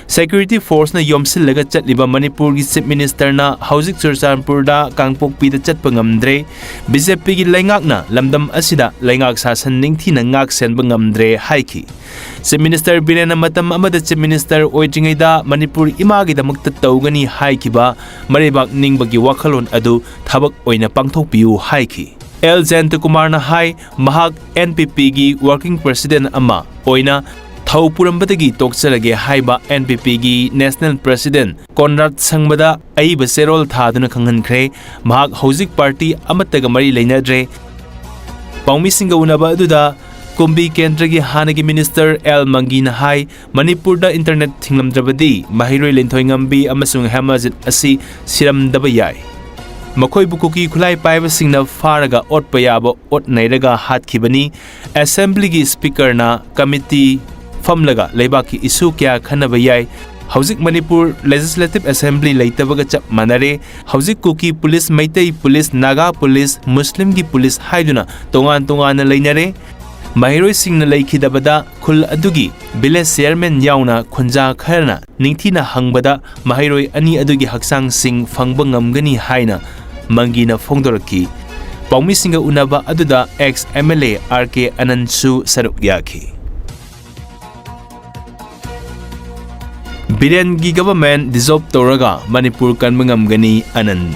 Security forceꯅ ꯌꯣꯝꯁꯤꯜꯂꯒ ꯆꯠꯂꯤꯕ ꯃꯅꯤꯄꯨꯔꯒꯤ Chief Ministerꯅ ꯍꯧꯖꯤꯛ ꯆꯨꯔꯆꯥꯟꯄꯨꯔꯗ, ꯀꯥꯡꯄꯣꯛꯄꯤꯗ ꯆꯠꯄ ꯉꯝꯗ꯭ꯔꯦ꯫ BJPꯒꯤ ꯂꯩꯉꯥꯛꯅ ꯂꯝꯗꯝ ꯑꯁꯤꯗ ꯂꯩꯉꯥꯛ ꯁꯥꯁꯟ ꯅꯤꯡꯊꯤꯅ ꯉꯥꯛ ꯁꯦꯟꯕ ꯉꯝꯗ꯭ꯔꯦ ꯍꯥꯏꯈꯤ꯫ Chief Minister ꯕꯤꯔꯦꯟꯅ ꯃꯇꯝ ꯑꯃꯗ Chief Minister ꯑꯣꯏꯗ꯭ꯔꯤꯉꯩꯗ ꯃꯅꯤꯄꯨꯔ ꯏꯃꯥꯒꯤꯗꯃꯛꯇ ꯇꯧꯒꯅꯤ ꯍꯥꯏꯈꯤꯕ ꯃꯔꯩꯕꯥꯛ ꯅꯤꯡꯕꯒꯤ ꯋꯥꯈꯜꯂꯣꯟ ꯑꯗꯨ ꯊꯕꯛ ꯑꯣꯏꯅ ꯄꯥꯡꯊꯣꯛꯄꯤꯌꯨ ꯍꯥꯏꯈꯤ꯫ ꯑꯦꯜ ꯖꯌꯟꯇꯀꯨꯃꯥꯔꯅ ꯍꯥꯏ, ꯃꯍꯥꯛ NPPꯒꯤ working president ꯑꯃ ꯑꯣꯏꯅ ꯊꯧ ꯄꯨꯔꯝꯕꯗꯒꯤ ꯇꯣꯛꯆꯔꯒꯦ ꯍꯥꯏꯕ NPPꯒꯤ National President ꯀꯣꯟꯔꯥꯗ ꯁꯪꯕꯗ ꯑꯏꯕ ꯆꯦꯔꯣꯜ ꯊꯥꯗꯨꯅ ꯈꯪꯍꯟꯈ꯭ꯔꯦ꯫ ꯃꯍꯥꯛ ꯍꯧꯖꯤꯛ ꯄꯥꯔꯇꯤ ꯑꯃꯠꯇꯒ ꯃꯔꯤ ꯂꯩꯅꯗ꯭ꯔꯦ꯫ ꯄꯥꯎꯃꯤꯁꯤꯡꯒ ꯎꯅꯕ ꯑꯗꯨꯗ ꯀꯨꯝꯕꯤ ꯀꯦꯟꯗ꯭ꯔꯒꯤ ꯍꯥꯟꯅꯒꯤ ꯃꯤꯅꯤꯁꯇꯔ ꯑꯦꯜ ꯃꯪꯒꯤꯅ ꯍꯥꯏ, ꯃꯅꯤꯄꯨꯔꯗ ꯏꯟꯇꯔꯅꯦꯠ ꯊꯤꯡꯂꯝꯗ꯭ꯔꯕꯗꯤ ꯃꯍꯩꯔꯣꯏ ꯂꯤꯟꯊꯣꯏꯉꯝꯕꯤ ꯑꯃꯁꯨꯡ ꯍꯦꯃꯥꯖꯤꯠ ꯑꯁꯤ ꯁꯤꯔꯝꯗꯕ ꯌꯥꯏ꯫ ꯃꯈꯣꯏꯕꯨ ꯀꯨꯀꯤ ꯈꯨꯠꯂꯥꯏ ꯄꯥꯏꯕꯁꯤꯡꯅ ꯐꯥꯔꯒ ꯑꯣꯠꯄ ꯌꯥꯕ ꯑꯣꯠ ꯅꯩꯔꯒ ꯍꯥꯠꯈꯤꯕꯅꯤ꯫ ꯑꯦꯁꯦꯝꯕ꯭ꯂꯤꯒꯤ ꯁ꯭ꯄꯤꯀꯔꯅ ꯀꯃꯤꯇꯤ ꯐꯝꯂꯒ ꯂꯩꯕꯥꯛꯀꯤ ꯏꯁꯨ ꯀꯌꯥ ꯈꯟꯅꯕ ꯌꯥꯏ꯫ ꯍꯧꯖꯤꯛ ꯃꯅꯤꯄꯨꯔ Legislative Assembly ꯂꯩꯇꯕꯒ ꯆꯞ ꯃꯥꯟꯅꯔꯦ꯫ ꯍꯧꯖꯤꯛ Kuki police, Meitei police, Naga police, ꯃꯨꯁꯂꯤꯝꯒꯤ ꯄꯨꯂꯤꯁ ꯍꯥꯏꯗꯨꯅ ꯇꯣꯉꯥꯟ ꯇꯣꯉꯥꯟꯅ ꯂꯩꯅꯔꯦ꯫ ꯃꯍꯩꯔꯣꯏꯁꯤꯡꯅ ꯂꯩꯈꯤꯗꯕꯗ ꯈꯨꯜ ꯑꯗꯨꯒꯤ village chairman ꯌꯥꯎꯅ ꯈꯨꯟꯖꯥ ꯈꯔꯅ ꯅꯤꯡꯊꯤꯅ ꯍꯪꯕꯗ ꯃꯍꯩꯔꯣꯏ ꯑꯅꯤ ꯑꯗꯨꯒꯤ ꯍꯛꯆꯥꯡꯁꯤꯡ ꯐꯪꯕ ꯉꯝꯒꯅꯤ ꯍꯥꯏꯅ ꯃꯪꯒꯤꯅ ꯐꯣꯡꯗꯣꯔꯛꯈꯤ꯫ ꯄꯥꯎꯃꯤꯁꯤꯡꯒ ꯎꯅꯕ ꯑꯗꯨꯗ ex MLA RK ꯑꯅꯟꯁꯨ ꯁꯔꯨꯛ ꯌꯥꯈꯤ꯫ ꯕꯤꯔꯦꯟꯒꯤ government dissolve ꯇꯧꯔꯒ ꯃꯅꯤꯄꯨꯔ ꯀꯟꯕ ꯉꯝꯒꯅꯤ ꯑꯅꯟ꯫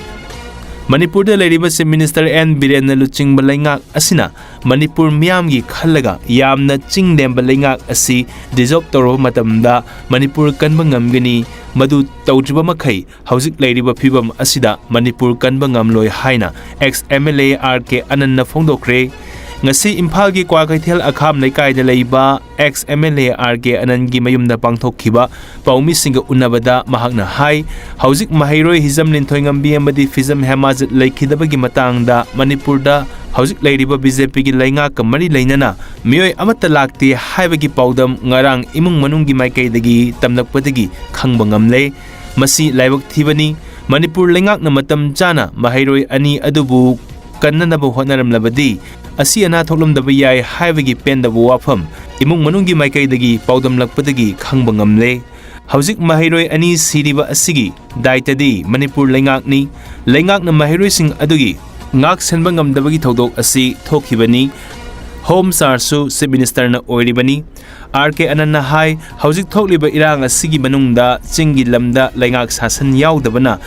ꯃꯅꯤꯄꯨꯔꯗ ꯂꯩꯔꯤꯕ Chief Minister N ꯕꯤꯔꯦꯟꯅ ꯂꯨꯆꯤꯡꯕ ꯂꯩꯉꯥꯛ ꯑꯁꯤꯅ ꯃꯅꯤꯄꯨꯔ ꯃꯤꯌꯥꯝꯒꯤ ꯈꯜꯂꯒ ꯌꯥꯝꯅ ꯆꯤꯡ ꯂꯦꯝꯕ ꯂꯩꯉꯥꯛ ꯑꯁꯤ dissolve ꯇꯧꯔꯕ ꯃꯇꯝꯗ ꯃꯅꯤꯄꯨꯔ ꯀꯟꯕ ꯉꯝꯒꯅꯤ꯫ ꯃꯗꯨ ꯇꯧꯗ꯭ꯔꯤꯕ ꯃꯈꯩ ꯍꯧꯖꯤꯛ ꯂꯩꯔꯤꯕ ꯐꯤꯕꯝ ꯑꯁꯤꯗ ꯃꯅꯤꯄꯨꯔ ꯀꯟꯕ ꯉꯝꯂꯣꯏ ꯍꯥꯏꯅ ex MLA RK ꯑꯅꯟꯅ ꯐꯣꯡꯗꯣꯛꯈ꯭ꯔꯦ꯫ ꯉꯁꯤ ꯏꯝꯐꯥꯜꯒꯤ ꯀ꯭ꯋꯥꯀꯩꯊꯦꯜ ꯑꯈꯥꯝ ꯂꯩꯀꯥꯏꯗ ꯂꯩꯕ ex MLA RK ꯑꯅꯟꯒꯤ ꯃꯌꯨꯝꯗ ꯄꯥꯡꯊꯣꯛꯈꯤꯕ ꯄꯥꯎꯃꯤꯁꯤꯡꯒ ꯎꯅꯕꯗ ꯃꯍꯥꯛꯅ ꯍꯥꯏ, ꯍꯧꯖꯤꯛ ꯃꯍꯩꯔꯣꯏ ꯍꯤꯖꯝ ꯂꯤꯟꯊꯣꯏꯉꯝꯕꯤ ꯑꯃꯗꯤ ꯐꯤꯖꯝ ꯍꯦꯃꯥꯖꯠ ꯂꯩꯈꯤꯗꯕꯒꯤ ꯃꯇꯥꯡꯗ ꯃꯅꯤꯄꯨꯔꯗ ꯍꯧꯖꯤꯛ ꯂꯩꯔꯤꯕ BJPꯒꯤ ꯂꯩꯉꯥꯛꯀ ꯃꯔꯤ ꯂꯩꯅꯅ ꯃꯤꯑꯣꯏ ꯑꯃꯠꯇ ꯂꯥꯛꯇꯦ ꯍꯥꯏꯕꯒꯤ ꯄꯥꯎꯗꯝ ꯉꯔꯥꯡ ꯏꯃꯨꯡ ꯃꯅꯨꯡꯒꯤ ꯃꯥꯏꯀꯩꯗꯒꯤ ꯇꯝꯂꯛꯄꯗꯒꯤ ꯈꯪꯕ ꯉꯝꯂꯦ꯫ ꯃꯁꯤ ꯂꯥꯏꯕꯛ ꯊꯤꯕꯅꯤ꯫ ꯃꯅꯤꯄꯨꯔ ꯂꯩꯉꯥꯛꯅ ꯃꯇꯝ ꯆꯥꯅ ꯃꯍꯩꯔꯣꯏ ꯑꯅꯤ ꯑꯗꯨꯕꯨ ꯀꯟꯅꯅꯕ ꯍꯣꯠꯅꯔꯝꯂꯕꯗꯤ ꯑꯁꯤ ꯑꯅꯥ ꯊꯣꯛꯂꯝꯗꯕ ꯌꯥꯏ ꯍꯥꯏꯕꯒꯤ ꯄꯦꯟꯗꯕ ꯋꯥꯐꯝ ꯏꯃꯨꯡ ꯃꯅꯨꯡꯒꯤ ꯃꯥꯏꯀꯩꯗꯒꯤ ꯄꯥꯎꯗꯝꯂꯛꯄꯗꯒꯤ ꯈꯪꯕ ꯉꯝꯂꯦ꯫ ꯍꯧꯖꯤꯛ ꯃꯍꯩꯔꯣꯏ ꯑꯅꯤ ꯁꯤꯔꯤꯕ ꯑꯁꯤꯒꯤ ꯗꯥꯏꯇꯗꯤ ꯃꯅꯤꯄꯨꯔ ꯂꯩꯉꯥꯛꯅꯤ꯫ ꯂꯩꯉꯥꯛꯅ ꯃꯍꯩꯔꯣꯏꯁꯤꯡ ꯑꯗꯨꯒꯤ ꯉꯥꯛ ꯁꯦꯟꯕ ꯉꯝꯗꯕꯒꯤ ꯊꯧꯗꯣꯛ ꯑꯁꯤ ꯊꯣꯛꯈꯤꯕꯅꯤ꯫ Home Chargeꯁꯨ Chief Ministerꯅ ꯑꯣꯏꯔꯤꯕꯅꯤ꯫ RK ꯑꯅꯟꯅ ꯍꯥꯏ, ꯍꯧꯖꯤꯛ ꯊꯣꯛꯂꯤꯕ ꯏꯔꯥꯡ ꯑꯁꯤꯒꯤ ꯃꯅꯨꯡꯗ ꯆꯤꯡꯒꯤ ꯂꯝꯗ ꯂꯩꯉꯥꯛ ꯁꯥꯁꯟ ꯌꯥꯎꯗꯕꯅ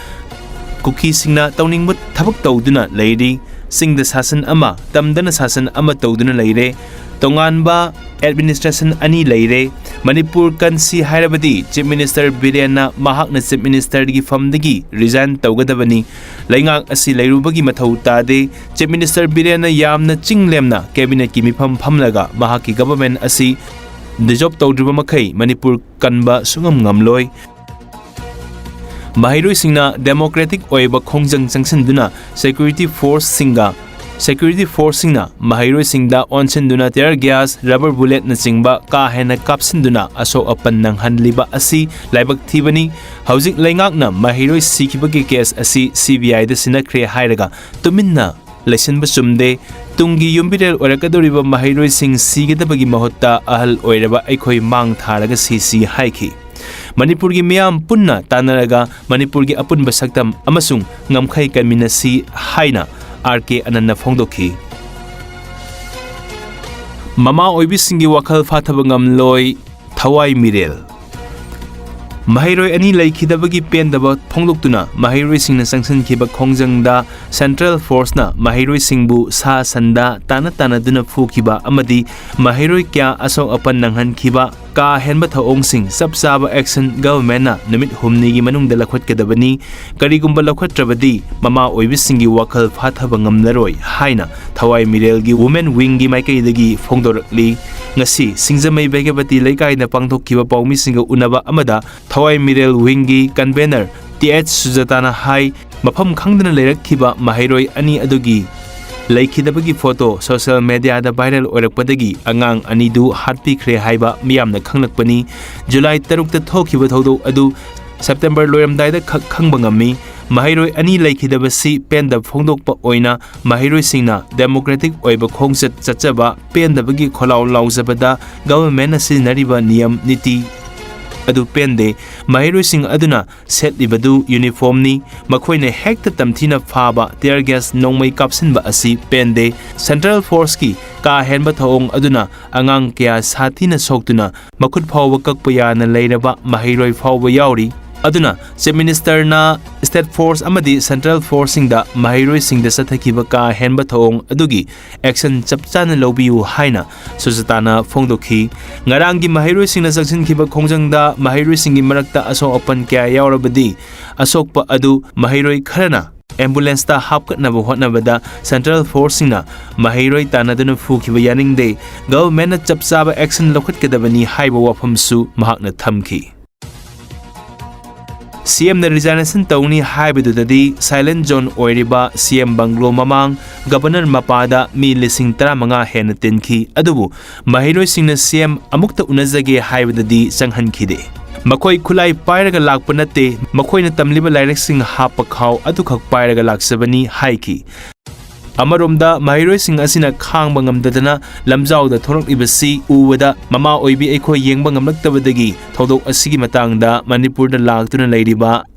ꯀꯨꯀꯤꯁꯤꯡꯅ ꯇꯧꯅꯤꯡꯕ ꯊꯕꯛ ꯇꯧꯗꯨꯅ ꯂꯩꯔꯤ꯫ ꯆꯤꯡꯗ ꯁꯥꯁꯟ ꯑꯃ, ꯇꯝꯗꯅ ꯁꯥꯁꯟ ꯑꯃ ꯇꯧꯗꯨꯅ ꯂꯩꯔꯦ꯫ ꯇꯣꯉꯥꯟꯕ ꯑꯦꯗꯃꯤꯅꯤꯁꯇ꯭ꯔꯦꯁꯟ ꯑꯅꯤ ꯂꯩꯔꯦ꯫ ꯃꯅꯤꯄꯨꯔ ꯀꯟꯁꯤ ꯍꯥꯏꯔꯕꯗꯤ ꯆꯤꯐ ꯃꯤꯅꯤꯁꯇꯔ ꯕꯤꯔꯦꯟꯅ ꯃꯍꯥꯛꯅ ꯆꯤꯐ ꯃꯤꯅꯤꯁꯇꯔꯒꯤ ꯐꯝꯗꯒꯤ ꯔꯤꯖꯥꯏꯟ ꯇꯧꯒꯗꯕꯅꯤ꯫ ꯂꯩꯉꯥꯛ ꯑꯁꯤ ꯂꯩꯔꯨꯕꯒꯤ ꯃꯊꯧ ꯇꯥꯗꯦ꯫ ꯆꯤꯐ ꯃꯤꯅꯤꯁꯇꯔ ꯕꯤꯔꯦꯟꯅ ꯌꯥꯝꯅ ꯆꯤꯡ ꯂꯦꯝꯅ ꯀꯦꯕꯤꯅꯦꯠꯀꯤ ꯃꯤꯐꯝ ꯐꯝꯂꯒ ꯃꯍꯥꯛꯀꯤ ꯒꯚꯔꯟꯃꯦꯟꯠ ꯑꯁꯤ ꯗꯤꯖꯣꯜꯕ ꯇꯧꯗ꯭ꯔꯤꯕ ꯃꯈꯩ ꯃꯅꯤꯄꯨꯔ ꯀꯟꯕ ꯁꯨꯡꯉꯝ ꯉꯝꯂꯣꯏ꯫ ꯃꯍꯩꯔꯣꯏꯁꯤꯡꯅ ꯗꯦꯃꯣꯀ꯭ꯔꯦꯇꯤꯛ ꯑꯣꯏꯕ ꯈꯣꯡꯖꯪ ꯆꯪꯁꯤꯟꯗꯨꯅ ꯁꯦꯀ꯭ꯌꯨꯔꯤꯇꯤ ꯐꯣꯔꯁꯁꯤꯡꯒ, ꯁꯦꯀ꯭ꯌꯨꯔꯤꯇꯤ ꯐꯣꯔꯁꯁꯤꯡꯅ ꯃꯍꯩꯔꯣꯏꯁꯤꯡꯗ ꯑꯣꯟꯁꯤꯟꯗꯨꯅ ꯇꯤꯌꯔ ꯒ꯭ꯌꯥꯁ, ꯔꯕꯔ ꯕꯨꯂꯦꯠꯅꯆꯤꯡꯕ ꯀꯥ ꯍꯦꯟꯅ ꯀꯥꯞꯁꯤꯟꯗꯨꯅ ꯑꯁꯣꯛ ꯑꯄꯟ ꯅꯪꯍꯜꯂꯤꯕ ꯑꯁꯤ ꯂꯥꯏꯕꯛ ꯊꯤꯕꯅꯤ꯫ ꯍꯧꯖꯤꯛ ꯂꯩꯉꯥꯛꯅ ꯃꯍꯩꯔꯣꯏ ꯁꯤꯈꯤꯕꯒꯤ ꯀꯦꯁ ꯑꯁꯤ ꯁꯤ ꯕꯤ ꯑꯥꯏꯗ ꯁꯤꯟꯅꯈ꯭ꯔꯦ ꯍꯥꯏꯔꯒ ꯇꯨꯃꯤꯟꯅ ꯂꯩꯁꯤꯟꯕ ꯆꯨꯝꯗꯦ꯫ ꯇꯨꯡꯒꯤ ꯌꯨꯝꯕꯤꯔꯦꯜ ꯑꯣꯏꯔꯛꯀꯗꯧꯔꯤꯕ ꯃꯍꯩꯔꯣꯏꯁꯤꯡ ꯁꯤꯒꯗꯕꯒꯤ ꯃꯍꯨꯠꯇ ꯑꯍꯜ ꯑꯣꯏꯔꯕ ꯑꯩꯈꯣꯏ ꯃꯥꯡ ꯊꯥꯔꯒ ꯁꯤꯁꯤ ꯍꯥꯏꯈꯤ꯫ ꯃꯅꯤꯄꯨꯔꯒꯤ ꯃꯤꯌꯥꯝ ꯄꯨꯟꯅ ꯇꯥꯟꯅꯔꯒ ꯃꯅꯤꯄꯨꯔꯒꯤ ꯑꯄꯨꯟꯕ ꯁꯛꯇꯝ ꯑꯃꯁꯨꯡ ꯉꯝꯈꯩ ꯀꯟꯃꯤꯟꯅꯁꯤ ꯍꯥꯏꯅ ꯑꯥꯔ ꯀꯦ ꯑꯅꯟꯅ ꯐꯣꯡꯗꯣꯛꯈꯤ꯫ ꯃꯃꯥ ꯑꯣꯏꯕꯤꯁꯤꯡꯒꯤ ꯋꯥꯈꯜ ꯐꯥꯊꯕ ꯉꯝꯂꯣꯏ, ꯊꯋꯥꯏ ꯃꯤꯔꯦꯜ꯫ ꯃꯍꯩꯔꯣꯏ ꯑꯅꯤ ꯂꯩꯈꯤꯗꯕꯒꯤ ꯄꯦꯟꯗꯕ ꯐꯣꯡꯗꯣꯛꯇꯨꯅ ꯃꯍꯩꯔꯣꯏꯁꯤꯡꯅ ꯆꯪꯁꯤꯟꯈꯤꯕ ꯈꯣꯡꯖꯪꯗ ꯁꯦꯟꯇ꯭ꯔꯦꯜ ꯐꯣꯔꯁꯅ ꯃꯍꯩꯔꯣꯏꯁꯤꯡꯕꯨ ꯁꯥ ꯁꯟꯗ ꯇꯥꯟꯅ ꯇꯥꯟꯅꯗꯨꯅ ꯐꯨꯈꯤꯕ ꯑꯃꯗꯤ ꯃꯍꯩꯔꯣꯏ ꯀꯌꯥ ꯑꯁꯣꯛ ꯑꯄꯟ ꯅꯪꯍꯟꯈꯤꯕ, ꯀꯥ ꯍꯦꯟꯕ ꯊꯧꯑꯣꯡꯁꯤꯡ ꯆꯞ ꯆꯥꯕ ꯑꯦꯛꯁꯟ ꯒꯚꯔꯟꯃꯦꯟꯠꯅ ꯅꯨꯃꯤꯠ ꯍꯨꯝꯅꯤꯒꯤ ꯃꯅꯨꯡꯗ ꯂꯧꯈꯠꯀꯗꯕꯅꯤ꯫ ꯀꯔꯤꯒꯨꯝꯕ ꯂꯧꯈꯠꯇ꯭ꯔꯕꯗꯤ ꯃꯃꯥ ꯑꯣꯏꯕꯤꯁꯤꯡꯒꯤ ꯋꯥꯈꯜ ꯐꯥꯊꯕ ꯉꯝꯂꯔꯣꯏ ꯍꯥꯏꯅ ꯊꯋꯥꯏ ꯃꯤꯔꯦꯜꯒꯤ ꯋꯨꯃꯦꯟ ꯋꯤꯡꯒꯤ ꯃꯥꯏꯀꯩꯗꯒꯤ ꯐꯣꯡꯗꯣꯔꯛꯂꯤ꯫ ꯉꯁꯤ ꯁꯤꯡꯖꯃꯩ ꯚꯦꯒꯕꯇꯤ ꯂꯩꯀꯥꯏꯗ ꯄꯥꯡꯊꯣꯛꯈꯤꯕ ꯄꯥꯎꯃꯤꯁꯤꯡꯒ ꯎꯅꯕ ꯑꯃꯗ ꯊꯋꯥꯏ ꯃꯤꯔꯦꯜ ꯋꯤꯡꯒꯤ ꯀꯟꯚꯦꯅꯔ ꯇꯤ ꯑꯩꯆ ꯁꯨꯖꯥꯇꯥꯅ ꯍꯥꯏ, ꯃꯐꯝ ꯈꯪꯗꯅ ꯂꯩꯔꯛꯈꯤꯕ ꯃꯍꯩꯔꯣꯏ ꯑꯅꯤ ꯑꯗꯨꯒꯤ ꯂꯩꯈꯤꯗꯕꯒꯤ ꯐꯣꯇꯣ ꯁꯣꯁꯤꯌꯦꯜ ꯃꯦꯗꯤꯌꯥꯗ ꯚꯥꯏꯔꯦꯜ ꯑꯣꯏꯔꯛꯄꯗꯒꯤ ꯑꯉꯥꯡ ꯑꯅꯤꯗꯨ ꯍꯥꯠꯄꯤꯈ꯭ꯔꯦ ꯍꯥꯏꯕ ꯃꯤꯌꯥꯝꯅ ꯈꯪꯂꯛꯄꯅꯤ꯫ ꯖꯨꯂꯥꯏ ꯇꯔꯨꯛꯇ ꯊꯣꯛꯈꯤꯕ ꯊꯧꯗꯣꯛ ꯑꯗꯨ ꯁꯦꯞꯇꯦꯝꯕꯔ ꯂꯣꯏꯔꯝꯗꯥꯏꯗ ꯈꯛ ꯈꯪꯕ ꯉꯝꯃꯤ꯫ ꯃꯍꯩꯔꯣꯏ ꯑꯅꯤ ꯂꯩꯈꯤꯗꯕꯁꯤ ꯄꯦꯟꯗꯕ ꯐꯣꯡꯗꯣꯛꯄ ꯑꯣꯏꯅ ꯃꯍꯩꯔꯣꯏꯁꯤꯡꯅ ꯗꯦꯃꯣꯀ꯭ꯔꯦꯇꯤꯛ ꯑꯣꯏꯕ ꯈꯣꯡꯆꯠ ꯆꯠꯆꯕ ꯄꯦꯟꯗꯕꯒꯤ ꯈꯣꯜꯂꯥꯎ ꯂꯥꯎꯖꯕꯗ ꯒꯚꯔꯟꯃꯦꯟꯠꯅ ꯁꯤꯖꯤꯟꯅꯔꯤꯕ ꯅꯤꯌꯝ ꯅꯤꯇꯤ ꯑꯗꯨ ꯄꯦꯟꯗꯦ꯫ ꯃꯍꯩꯔꯣꯏꯁꯤꯡ ꯑꯗꯨꯅ ꯁꯦꯠꯂꯤꯕꯗꯨ ꯌꯨꯅꯤꯐꯣꯔꯝꯅꯤ꯫ ꯃꯈꯣꯏꯅ ꯍꯦꯛꯇ ꯇꯝꯊꯤꯅ ꯐꯥꯕ, ꯇꯤꯌꯔ ꯒ꯭ꯌꯥꯁ ꯅꯣꯡꯃꯩ ꯀꯥꯞꯁꯤꯟꯕ ꯑꯁꯤ ꯄꯦꯟꯗꯦ꯫ ꯁꯦꯟꯇ꯭ꯔꯦꯜ ꯐꯣꯔꯁꯀꯤ ꯀꯥ ꯍꯦꯟꯕ ꯊꯧꯑꯣꯡ ꯑꯗꯨꯅ ꯑꯉꯥꯡ ꯀꯌꯥ ꯁꯥꯊꯤꯅ ꯁꯣꯛꯇꯨꯅ ꯃꯈꯨꯠ ꯐꯥꯎꯕ ꯀꯛꯄ ꯌꯥꯅ ꯂꯩꯔꯕ ꯃꯍꯩꯔꯣꯏ ꯐꯥꯎꯕ ꯌꯥꯎꯔꯤ꯫ ꯑꯗꯨꯅ Chief Ministerꯅ State Force ꯑꯃꯗꯤ Central Forceꯁꯤꯡꯗ ꯃꯍꯩꯔꯣꯏꯁꯤꯡꯗ ꯆꯠꯊꯈꯤꯕ ꯀꯥ ꯍꯦꯟꯕ ꯊꯧꯑꯣꯡ ꯑꯗꯨꯒꯤ action ꯆꯞ ꯆꯥꯅ ꯂꯧꯕꯤꯌꯨ ꯍꯥꯏꯅ ꯁꯨꯖꯥꯇꯥꯅ ꯐꯣꯡꯗꯣꯛꯈꯤ꯫ ꯉꯔꯥꯡꯒꯤ ꯃꯍꯩꯔꯣꯏꯁꯤꯡꯅ ꯆꯪꯁꯤꯟꯈꯤꯕ ꯈꯣꯡꯖꯪꯗ ꯃꯍꯩꯔꯣꯏꯁꯤꯡꯒꯤ ꯃꯔꯛꯇ ꯑꯁꯣꯛ ꯑꯄꯟ ꯀꯌꯥ ꯌꯥꯎꯔꯕꯗꯤ, ꯑꯁꯣꯛꯄ ꯑꯗꯨ ꯃꯍꯩꯔꯣꯏ ꯈꯔꯅ ambulanceꯇ ꯍꯥꯞꯀꯠꯅꯕ ꯍꯣꯠꯅꯕꯗ Central Forceꯁꯤꯡꯅ ꯃꯍꯩꯔꯣꯏ ꯇꯥꯟꯅꯗꯨꯅ ꯐꯨꯈꯤꯕ ꯌꯥꯅꯤꯡꯗꯦ꯫ Governmentꯅ ꯆꯞ ꯆꯥꯕ action ꯂꯧꯈꯠꯀꯗꯕꯅꯤ ꯍꯥꯏꯕ ꯋꯥꯐꯝꯁꯨ ꯃꯍꯥꯛꯅ ꯊꯝꯈꯤ꯫ CMꯅ resignation ꯇꯧꯅꯤ ꯍꯥꯏꯕꯗꯨꯗꯗꯤ silent zone ꯑꯣꯏꯔꯤꯕ CM bungalow ꯃꯃꯥꯡ Governor ꯃꯄꯥꯗ ꯃꯤ ꯂꯤꯁꯤꯡ ꯇꯔꯥꯃꯉꯥ ꯍꯦꯟꯅ ꯇꯤꯟꯈꯤ꯫ ꯑꯗꯨꯕꯨ ꯃꯍꯩꯔꯣꯏꯁꯤꯡꯅ CM ꯑꯃꯨꯛꯇ ꯎꯅꯖꯒꯦ ꯍꯥꯏꯕꯗꯗꯤ ꯆꯪꯍꯟꯈꯤꯗꯦ꯫ "ꯃꯈꯣꯏ ꯈꯨꯠꯂꯥꯏ ꯄꯥꯏꯔꯒ ꯂꯥꯛꯄ ꯅꯠꯇꯦ, ꯃꯈꯣꯏꯅ ꯇꯝꯂꯤꯕ ꯂꯥꯏꯔꯤꯛꯁꯤꯡ ꯍꯥꯞꯄ ꯈꯥꯎ ꯑꯗꯨꯈꯛ ꯄꯥꯏꯔꯒ ꯂꯥꯛꯆꯕꯅꯤ" ꯍꯥꯏꯈꯤ꯫ ꯑꯃꯔꯣꯝꯗ ꯃꯍꯩꯔꯣꯏꯁꯤꯡ ꯑꯁꯤꯅ ꯈꯥꯡꯕ ꯉꯝꯗꯗꯅ ꯂꯝꯖꯥꯎꯗ ꯊꯣꯛꯂꯛꯂꯤꯕꯁꯤ ꯎꯕꯗ ꯃꯃꯥ ꯑꯣꯏꯕꯤ ꯑꯩꯈꯣꯏ ꯌꯦꯡꯕ ꯉꯝꯂꯛꯇꯕꯗꯒꯤ ꯊꯧꯗꯣꯛ ꯑꯁꯤꯒꯤ ꯃꯇꯥꯡꯗ ꯃꯅꯤꯄꯨꯔꯗ ꯂꯥꯛꯇꯨꯅ ꯂꯩꯔꯤꯕ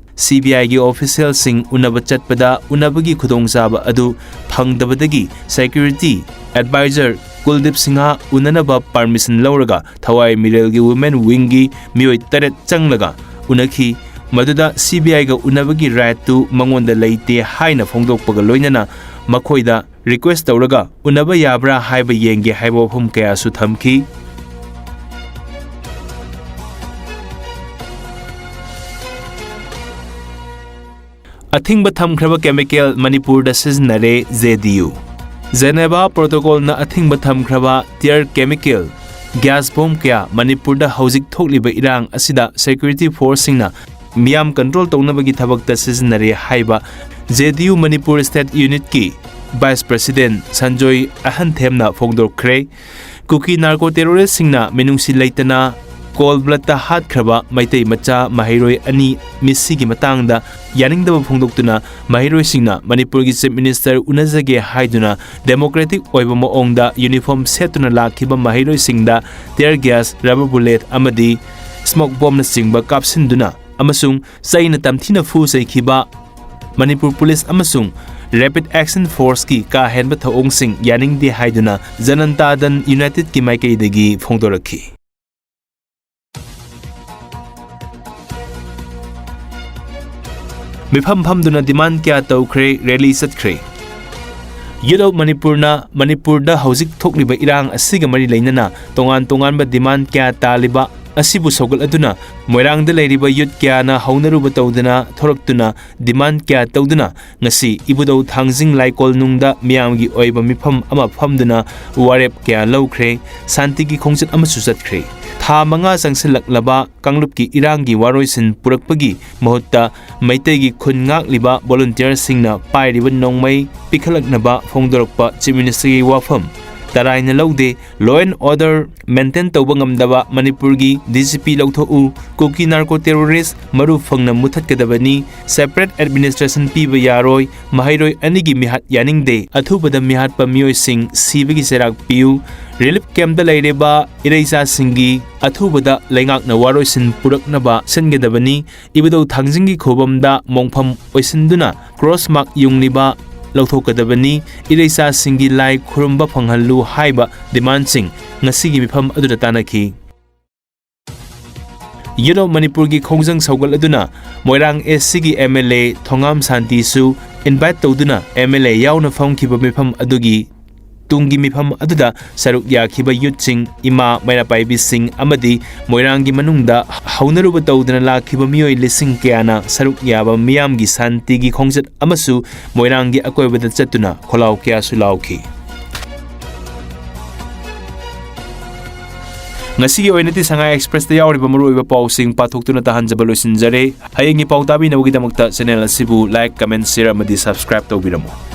CBIꯒꯤ officialꯁꯤꯡ ꯎꯅꯕ ꯆꯠꯄꯗ ꯎꯅꯕꯒꯤ ꯈꯨꯗꯣꯡꯆꯥꯕ ꯑꯗꯨ ꯐꯪꯗꯕꯗꯒꯤ security advisor ꯀꯨꯜꯗꯤꯞ ꯁꯤꯡꯍ ꯎꯅꯅꯕ permission ꯂꯧꯔꯒ ꯊꯋꯥꯏ ꯃꯤꯔꯦꯜꯒꯤ Women Wingꯒꯤ ꯃꯤꯑꯣꯏ ꯇꯔꯦꯠ ꯆꯪꯂꯒ ꯎꯅꯈꯤ꯫ ꯃꯗꯨꯗ CBIꯒ ꯎꯅꯕꯒꯤ rightꯇꯨ ꯃꯉꯣꯟꯗ ꯂꯩꯇꯦ ꯍꯥꯏꯅ ꯐꯣꯡꯗꯣꯛꯄꯒ ꯂꯣꯏꯅꯅ ꯃꯈꯣꯏꯗ request ꯇꯧꯔꯒ ꯎꯅꯕ ꯌꯥꯕ꯭ꯔꯥ ꯍꯥꯏꯕ ꯌꯦꯡꯒꯦ ꯍꯥꯏꯕ ꯋꯥꯐꯝ ꯀꯌꯥꯁꯨ ꯊꯝꯈꯤ꯫ ꯑꯊꯤꯡꯕ ꯊꯝꯈ꯭ꯔꯕ chemical ꯃꯅꯤꯄꯨꯔꯗ ꯁꯤꯖꯤꯟꯅꯔꯦ, JDU꯫ Geneva Protocolꯅ ꯑꯊꯤꯡꯕ ꯊꯝꯈ꯭ꯔꯕ tear chemical gas bomb ꯀꯌꯥ ꯃꯅꯤꯄꯨꯔꯗ ꯍꯧꯖꯤꯛ ꯊꯣꯛꯂꯤꯕ ꯏꯔꯥꯡ ꯑꯁꯤꯗ security forceꯁꯤꯡꯅ ꯃꯤꯌꯥꯝ control ꯇꯧꯅꯕꯒꯤ ꯊꯕꯛꯇ ꯁꯤꯖꯤꯟꯅꯔꯦ ꯍꯥꯏꯕ JDU Manipur State Unitꯀꯤ Vice President Sanjoy ꯑꯍꯟꯊꯦꯝꯅ ꯐꯣꯡꯗꯣꯛꯈ꯭ꯔꯦ꯫ ꯀꯨꯀꯤ narco terroristꯁꯤꯡꯅ ꯃꯤꯅꯨꯡꯁꯤ ꯂꯩꯇꯅ cold bloodꯇ ꯍꯥꯠꯈ꯭ꯔꯕ ꯃꯩꯇꯩ ꯃꯆꯥ ꯃꯍꯩꯔꯣꯏ ꯑꯅꯤ ꯃꯤꯁꯤꯒꯤ ꯃꯇꯥꯡꯗ ꯌꯥꯅꯤꯡꯗꯕ ꯐꯣꯡꯗꯣꯛꯇꯨꯅ ꯃꯍꯩꯔꯣꯏꯁꯤꯡꯅ ꯃꯅꯤꯄꯨꯔꯒꯤ Chief Minister ꯎꯅꯖꯒꯦ ꯍꯥꯏꯗꯨꯅ democratic ꯑꯣꯏꯕ ꯃꯑꯣꯡꯗ uniform ꯁꯦꯠꯇꯨꯅ ꯂꯥꯛꯈꯤꯕ ꯃꯍꯩꯔꯣꯏꯁꯤꯡꯗ tear gas, rubber bullet ꯑꯃꯗꯤ smoke bombꯅꯆꯤꯡꯕ ꯀꯥꯞꯁꯤꯟꯗꯨꯅ ꯑꯃꯁꯨꯡ ꯆꯩꯅ ꯇꯝꯊꯤꯅ ꯐꯨ ꯆꯩꯈꯤꯕ ꯃꯅꯤꯄꯨꯔ ꯄꯨꯂꯤꯁ ꯑꯃꯁꯨꯡ Rapid Action Forceꯀꯤ ꯀꯥ ꯍꯦꯟꯕ ꯊꯧꯑꯣꯡꯁꯤꯡ ꯌꯥꯅꯤꯡꯗꯦ ꯍꯥꯏꯗꯨꯅ ꯖꯅꯟꯇꯥ ꯗꯟ Unitedꯀꯤ ꯃꯥꯏꯀꯩꯗꯒꯤ ꯐꯣꯡꯗꯣꯔꯛꯈꯤ꯫ ꯃꯤꯐꯝ ꯐꯝꯗꯨꯅ demand ꯀꯌꯥ ꯇꯧꯈ꯭ꯔꯦ, rally ꯆꯠꯈ꯭ꯔꯦ꯫ Youth of ꯃꯅꯤꯄꯨꯔꯅ ꯃꯅꯤꯄꯨꯔꯗ ꯍꯧꯖꯤꯛ ꯊꯣꯛꯂꯤꯕ ꯏꯔꯥꯡ ꯑꯁꯤꯒ ꯃꯔꯤ ꯂꯩꯅꯅ ꯇꯣꯉꯥꯟ ꯇꯣꯉꯥꯟꯕ demand ꯀꯌꯥ ꯇꯥꯜꯂꯤꯕ ꯑꯁꯤꯕꯨ ꯁꯧꯒꯠꯂꯗꯨꯅ ꯃꯣꯏꯔꯥꯡꯗ ꯂꯩꯔꯤꯕ youth ꯀꯌꯥꯅ ꯍꯧꯅꯔꯨꯕ ꯇꯧꯗꯨꯅ ꯊꯣꯔꯛꯇꯨꯅ demand ꯀꯌꯥ ꯇꯧꯗꯨꯅ ꯉꯁꯤ ꯏꯕꯨꯙꯧ ꯊꯥꯡꯖꯤꯡ ꯂꯥꯏꯀꯣꯜꯅꯨꯡꯗ ꯃꯤꯌꯥꯝꯒꯤ ꯑꯣꯏꯕ ꯃꯤꯐꯝ ꯑꯃ ꯐꯝꯗꯨꯅ ꯋꯥꯔꯦꯞ ꯀꯌꯥ ꯂꯧꯈ꯭ꯔꯦ꯫ ꯁꯥꯟꯇꯤꯒꯤ ꯈꯣꯡꯆꯠ ꯑꯃꯁꯨ ꯆꯠꯈ꯭ꯔꯦ꯫ ꯊꯥ ꯃꯉꯥ ꯆꯪꯁꯤꯜꯂꯛꯂꯕ ꯀꯥꯡꯂꯨꯞꯀꯤ ꯏꯔꯥꯡꯒꯤ ꯋꯥꯔꯣꯏꯁꯤꯟ ꯄꯨꯔꯛꯄꯒꯤ ꯃꯍꯨꯠꯇ ꯃꯩꯇꯩꯒꯤ ꯈꯨꯟ ꯉꯥꯛꯂꯤꯕ volunteerꯁꯤꯡꯅ ꯄꯥꯏꯔꯤꯕ ꯅꯣꯡꯃꯩ ꯄꯤꯈꯠꯂꯛꯅꯕ ꯐꯣꯡꯗꯣꯔꯛꯄ Chief Ministerꯒꯤ ꯋꯥꯐꯝ ꯇꯔꯥꯏꯅ ꯂꯧꯗꯦ꯫ Law and order maintain ꯇꯧꯕ ꯉꯝꯗꯕ ꯃꯅꯤꯄꯨꯔꯒꯤ DGP ꯂꯧꯊꯣꯛꯎ꯫ ꯀꯨꯀꯤ narco terrorist ꯃꯔꯨ ꯐꯪꯅ ꯃꯨꯊꯠꯀꯗꯕꯅꯤ꯫ Separate administration ꯄꯤꯕ ꯌꯥꯔꯣꯏ꯫ ꯃꯍꯩꯔꯣꯏ ꯑꯅꯤꯒꯤ ꯃꯤꯍꯥꯠ ꯌꯥꯅꯤꯡꯗꯦ꯫ ꯑꯊꯨꯕꯗ ꯃꯤꯍꯥꯠꯄ ꯃꯤꯑꯣꯏꯁꯤꯡ ꯁꯤꯕꯒꯤ ꯆꯩꯔꯥꯛ ꯄꯤꯌꯨ꯫ Relief campꯇ ꯂꯩꯔꯤꯕ ꯏꯔꯩꯆꯥꯁꯤꯡꯒꯤ ꯑꯊꯨꯕꯗ ꯂꯩꯉꯥꯛꯅ ꯋꯥꯔꯣꯏꯁꯤꯟ ꯄꯨꯔꯛꯅꯕ ꯁꯤꯟꯒꯗꯕꯅꯤ꯫ ꯏꯕꯨꯙꯧ ꯊꯥꯡꯖꯤꯡꯒꯤ ꯈꯨꯕꯝꯗ ꯃꯣꯡꯐꯝ ꯑꯣꯏꯁꯤꯟꯗꯨꯅ cross mark ꯌꯨꯡꯂꯤꯕ ꯂꯧꯊꯣꯛꯀꯗꯕꯅꯤ꯫ ꯏꯔꯩꯆꯥꯁꯤꯡꯒꯤ ꯂꯥꯏ ꯈꯨꯔꯨꯝꯕ ꯐꯪꯍꯜꯂꯨ ꯍꯥꯏꯕ demandꯁꯤꯡ ꯉꯁꯤꯒꯤ ꯃꯤꯐꯝ ꯑꯗꯨꯗ ꯇꯥꯟꯅꯈꯤ꯫ Youth of ꯃꯅꯤꯄꯨꯔꯒꯤ ꯈꯣꯡꯖꯪ ꯁꯧꯒꯠꯂꯗꯨꯅ ꯃꯣꯏꯔꯥꯡ ACꯒꯤ MLA ꯊꯣꯉꯥꯝ ꯁꯥꯟꯇꯤꯁꯨ invite ꯇꯧꯗꯨꯅ MLA ꯌꯥꯎꯅ ꯐꯝꯈꯤꯕ ꯃꯤꯐꯝ ꯑꯗꯨꯒꯤ ꯇꯨꯡꯒꯤ ꯃꯤꯐꯝ ꯑꯗꯨꯗ ꯁꯔꯨꯛ ꯌꯥꯈꯤꯕ youthꯁꯤꯡ, ꯏꯃꯥ ꯃꯩꯔꯥ ꯄꯥꯏꯕꯤꯁꯤꯡ ꯑꯃꯗꯤ ꯃꯣꯏꯔꯥꯡꯒꯤ ꯃꯅꯨꯡꯗ ꯍꯧꯅꯔꯨꯕ ꯇꯧꯗꯨꯅ ꯂꯥꯛꯈꯤꯕ ꯃꯤꯑꯣꯏ ꯂꯤꯁꯤꯡ ꯀꯌꯥꯅ ꯁꯔꯨꯛ ꯌꯥꯕ ꯃꯤꯌꯥꯝꯒꯤ ꯁꯥꯟꯇꯤꯒꯤ ꯈꯣꯡꯆꯠ ꯑꯃꯁꯨ ꯃꯣꯏꯔꯥꯡꯒꯤ ꯑꯀꯣꯏꯕꯗ ꯆꯠꯇꯨꯅ ꯈꯣꯜꯂꯥꯎ ꯀꯌꯥꯁꯨ ꯂꯥꯎꯈꯤ꯫ ꯉꯁꯤꯒꯤ ꯑꯣꯏꯅꯗꯤ ꯁꯉꯥꯏ Expressꯇ ꯌꯥꯎꯔꯤꯕ ꯃꯔꯨꯑꯣꯏꯕ ꯄꯥꯎꯁꯤꯡ ꯄꯥꯊꯣꯛꯇꯨꯅ ꯇꯥꯍꯟꯖꯕ ꯂꯣꯏꯁꯤꯟꯖꯔꯦ꯫ ꯍꯌꯦꯡꯒꯤ ꯄꯥꯎ ꯇꯥꯕꯤꯅꯕꯒꯤꯗꯃꯛꯇ channel ꯑꯁꯤꯕꯨ like, comment, share ꯑꯃꯗꯤ subscribe ꯇꯧꯕꯤꯔꯝꯃꯨ꯫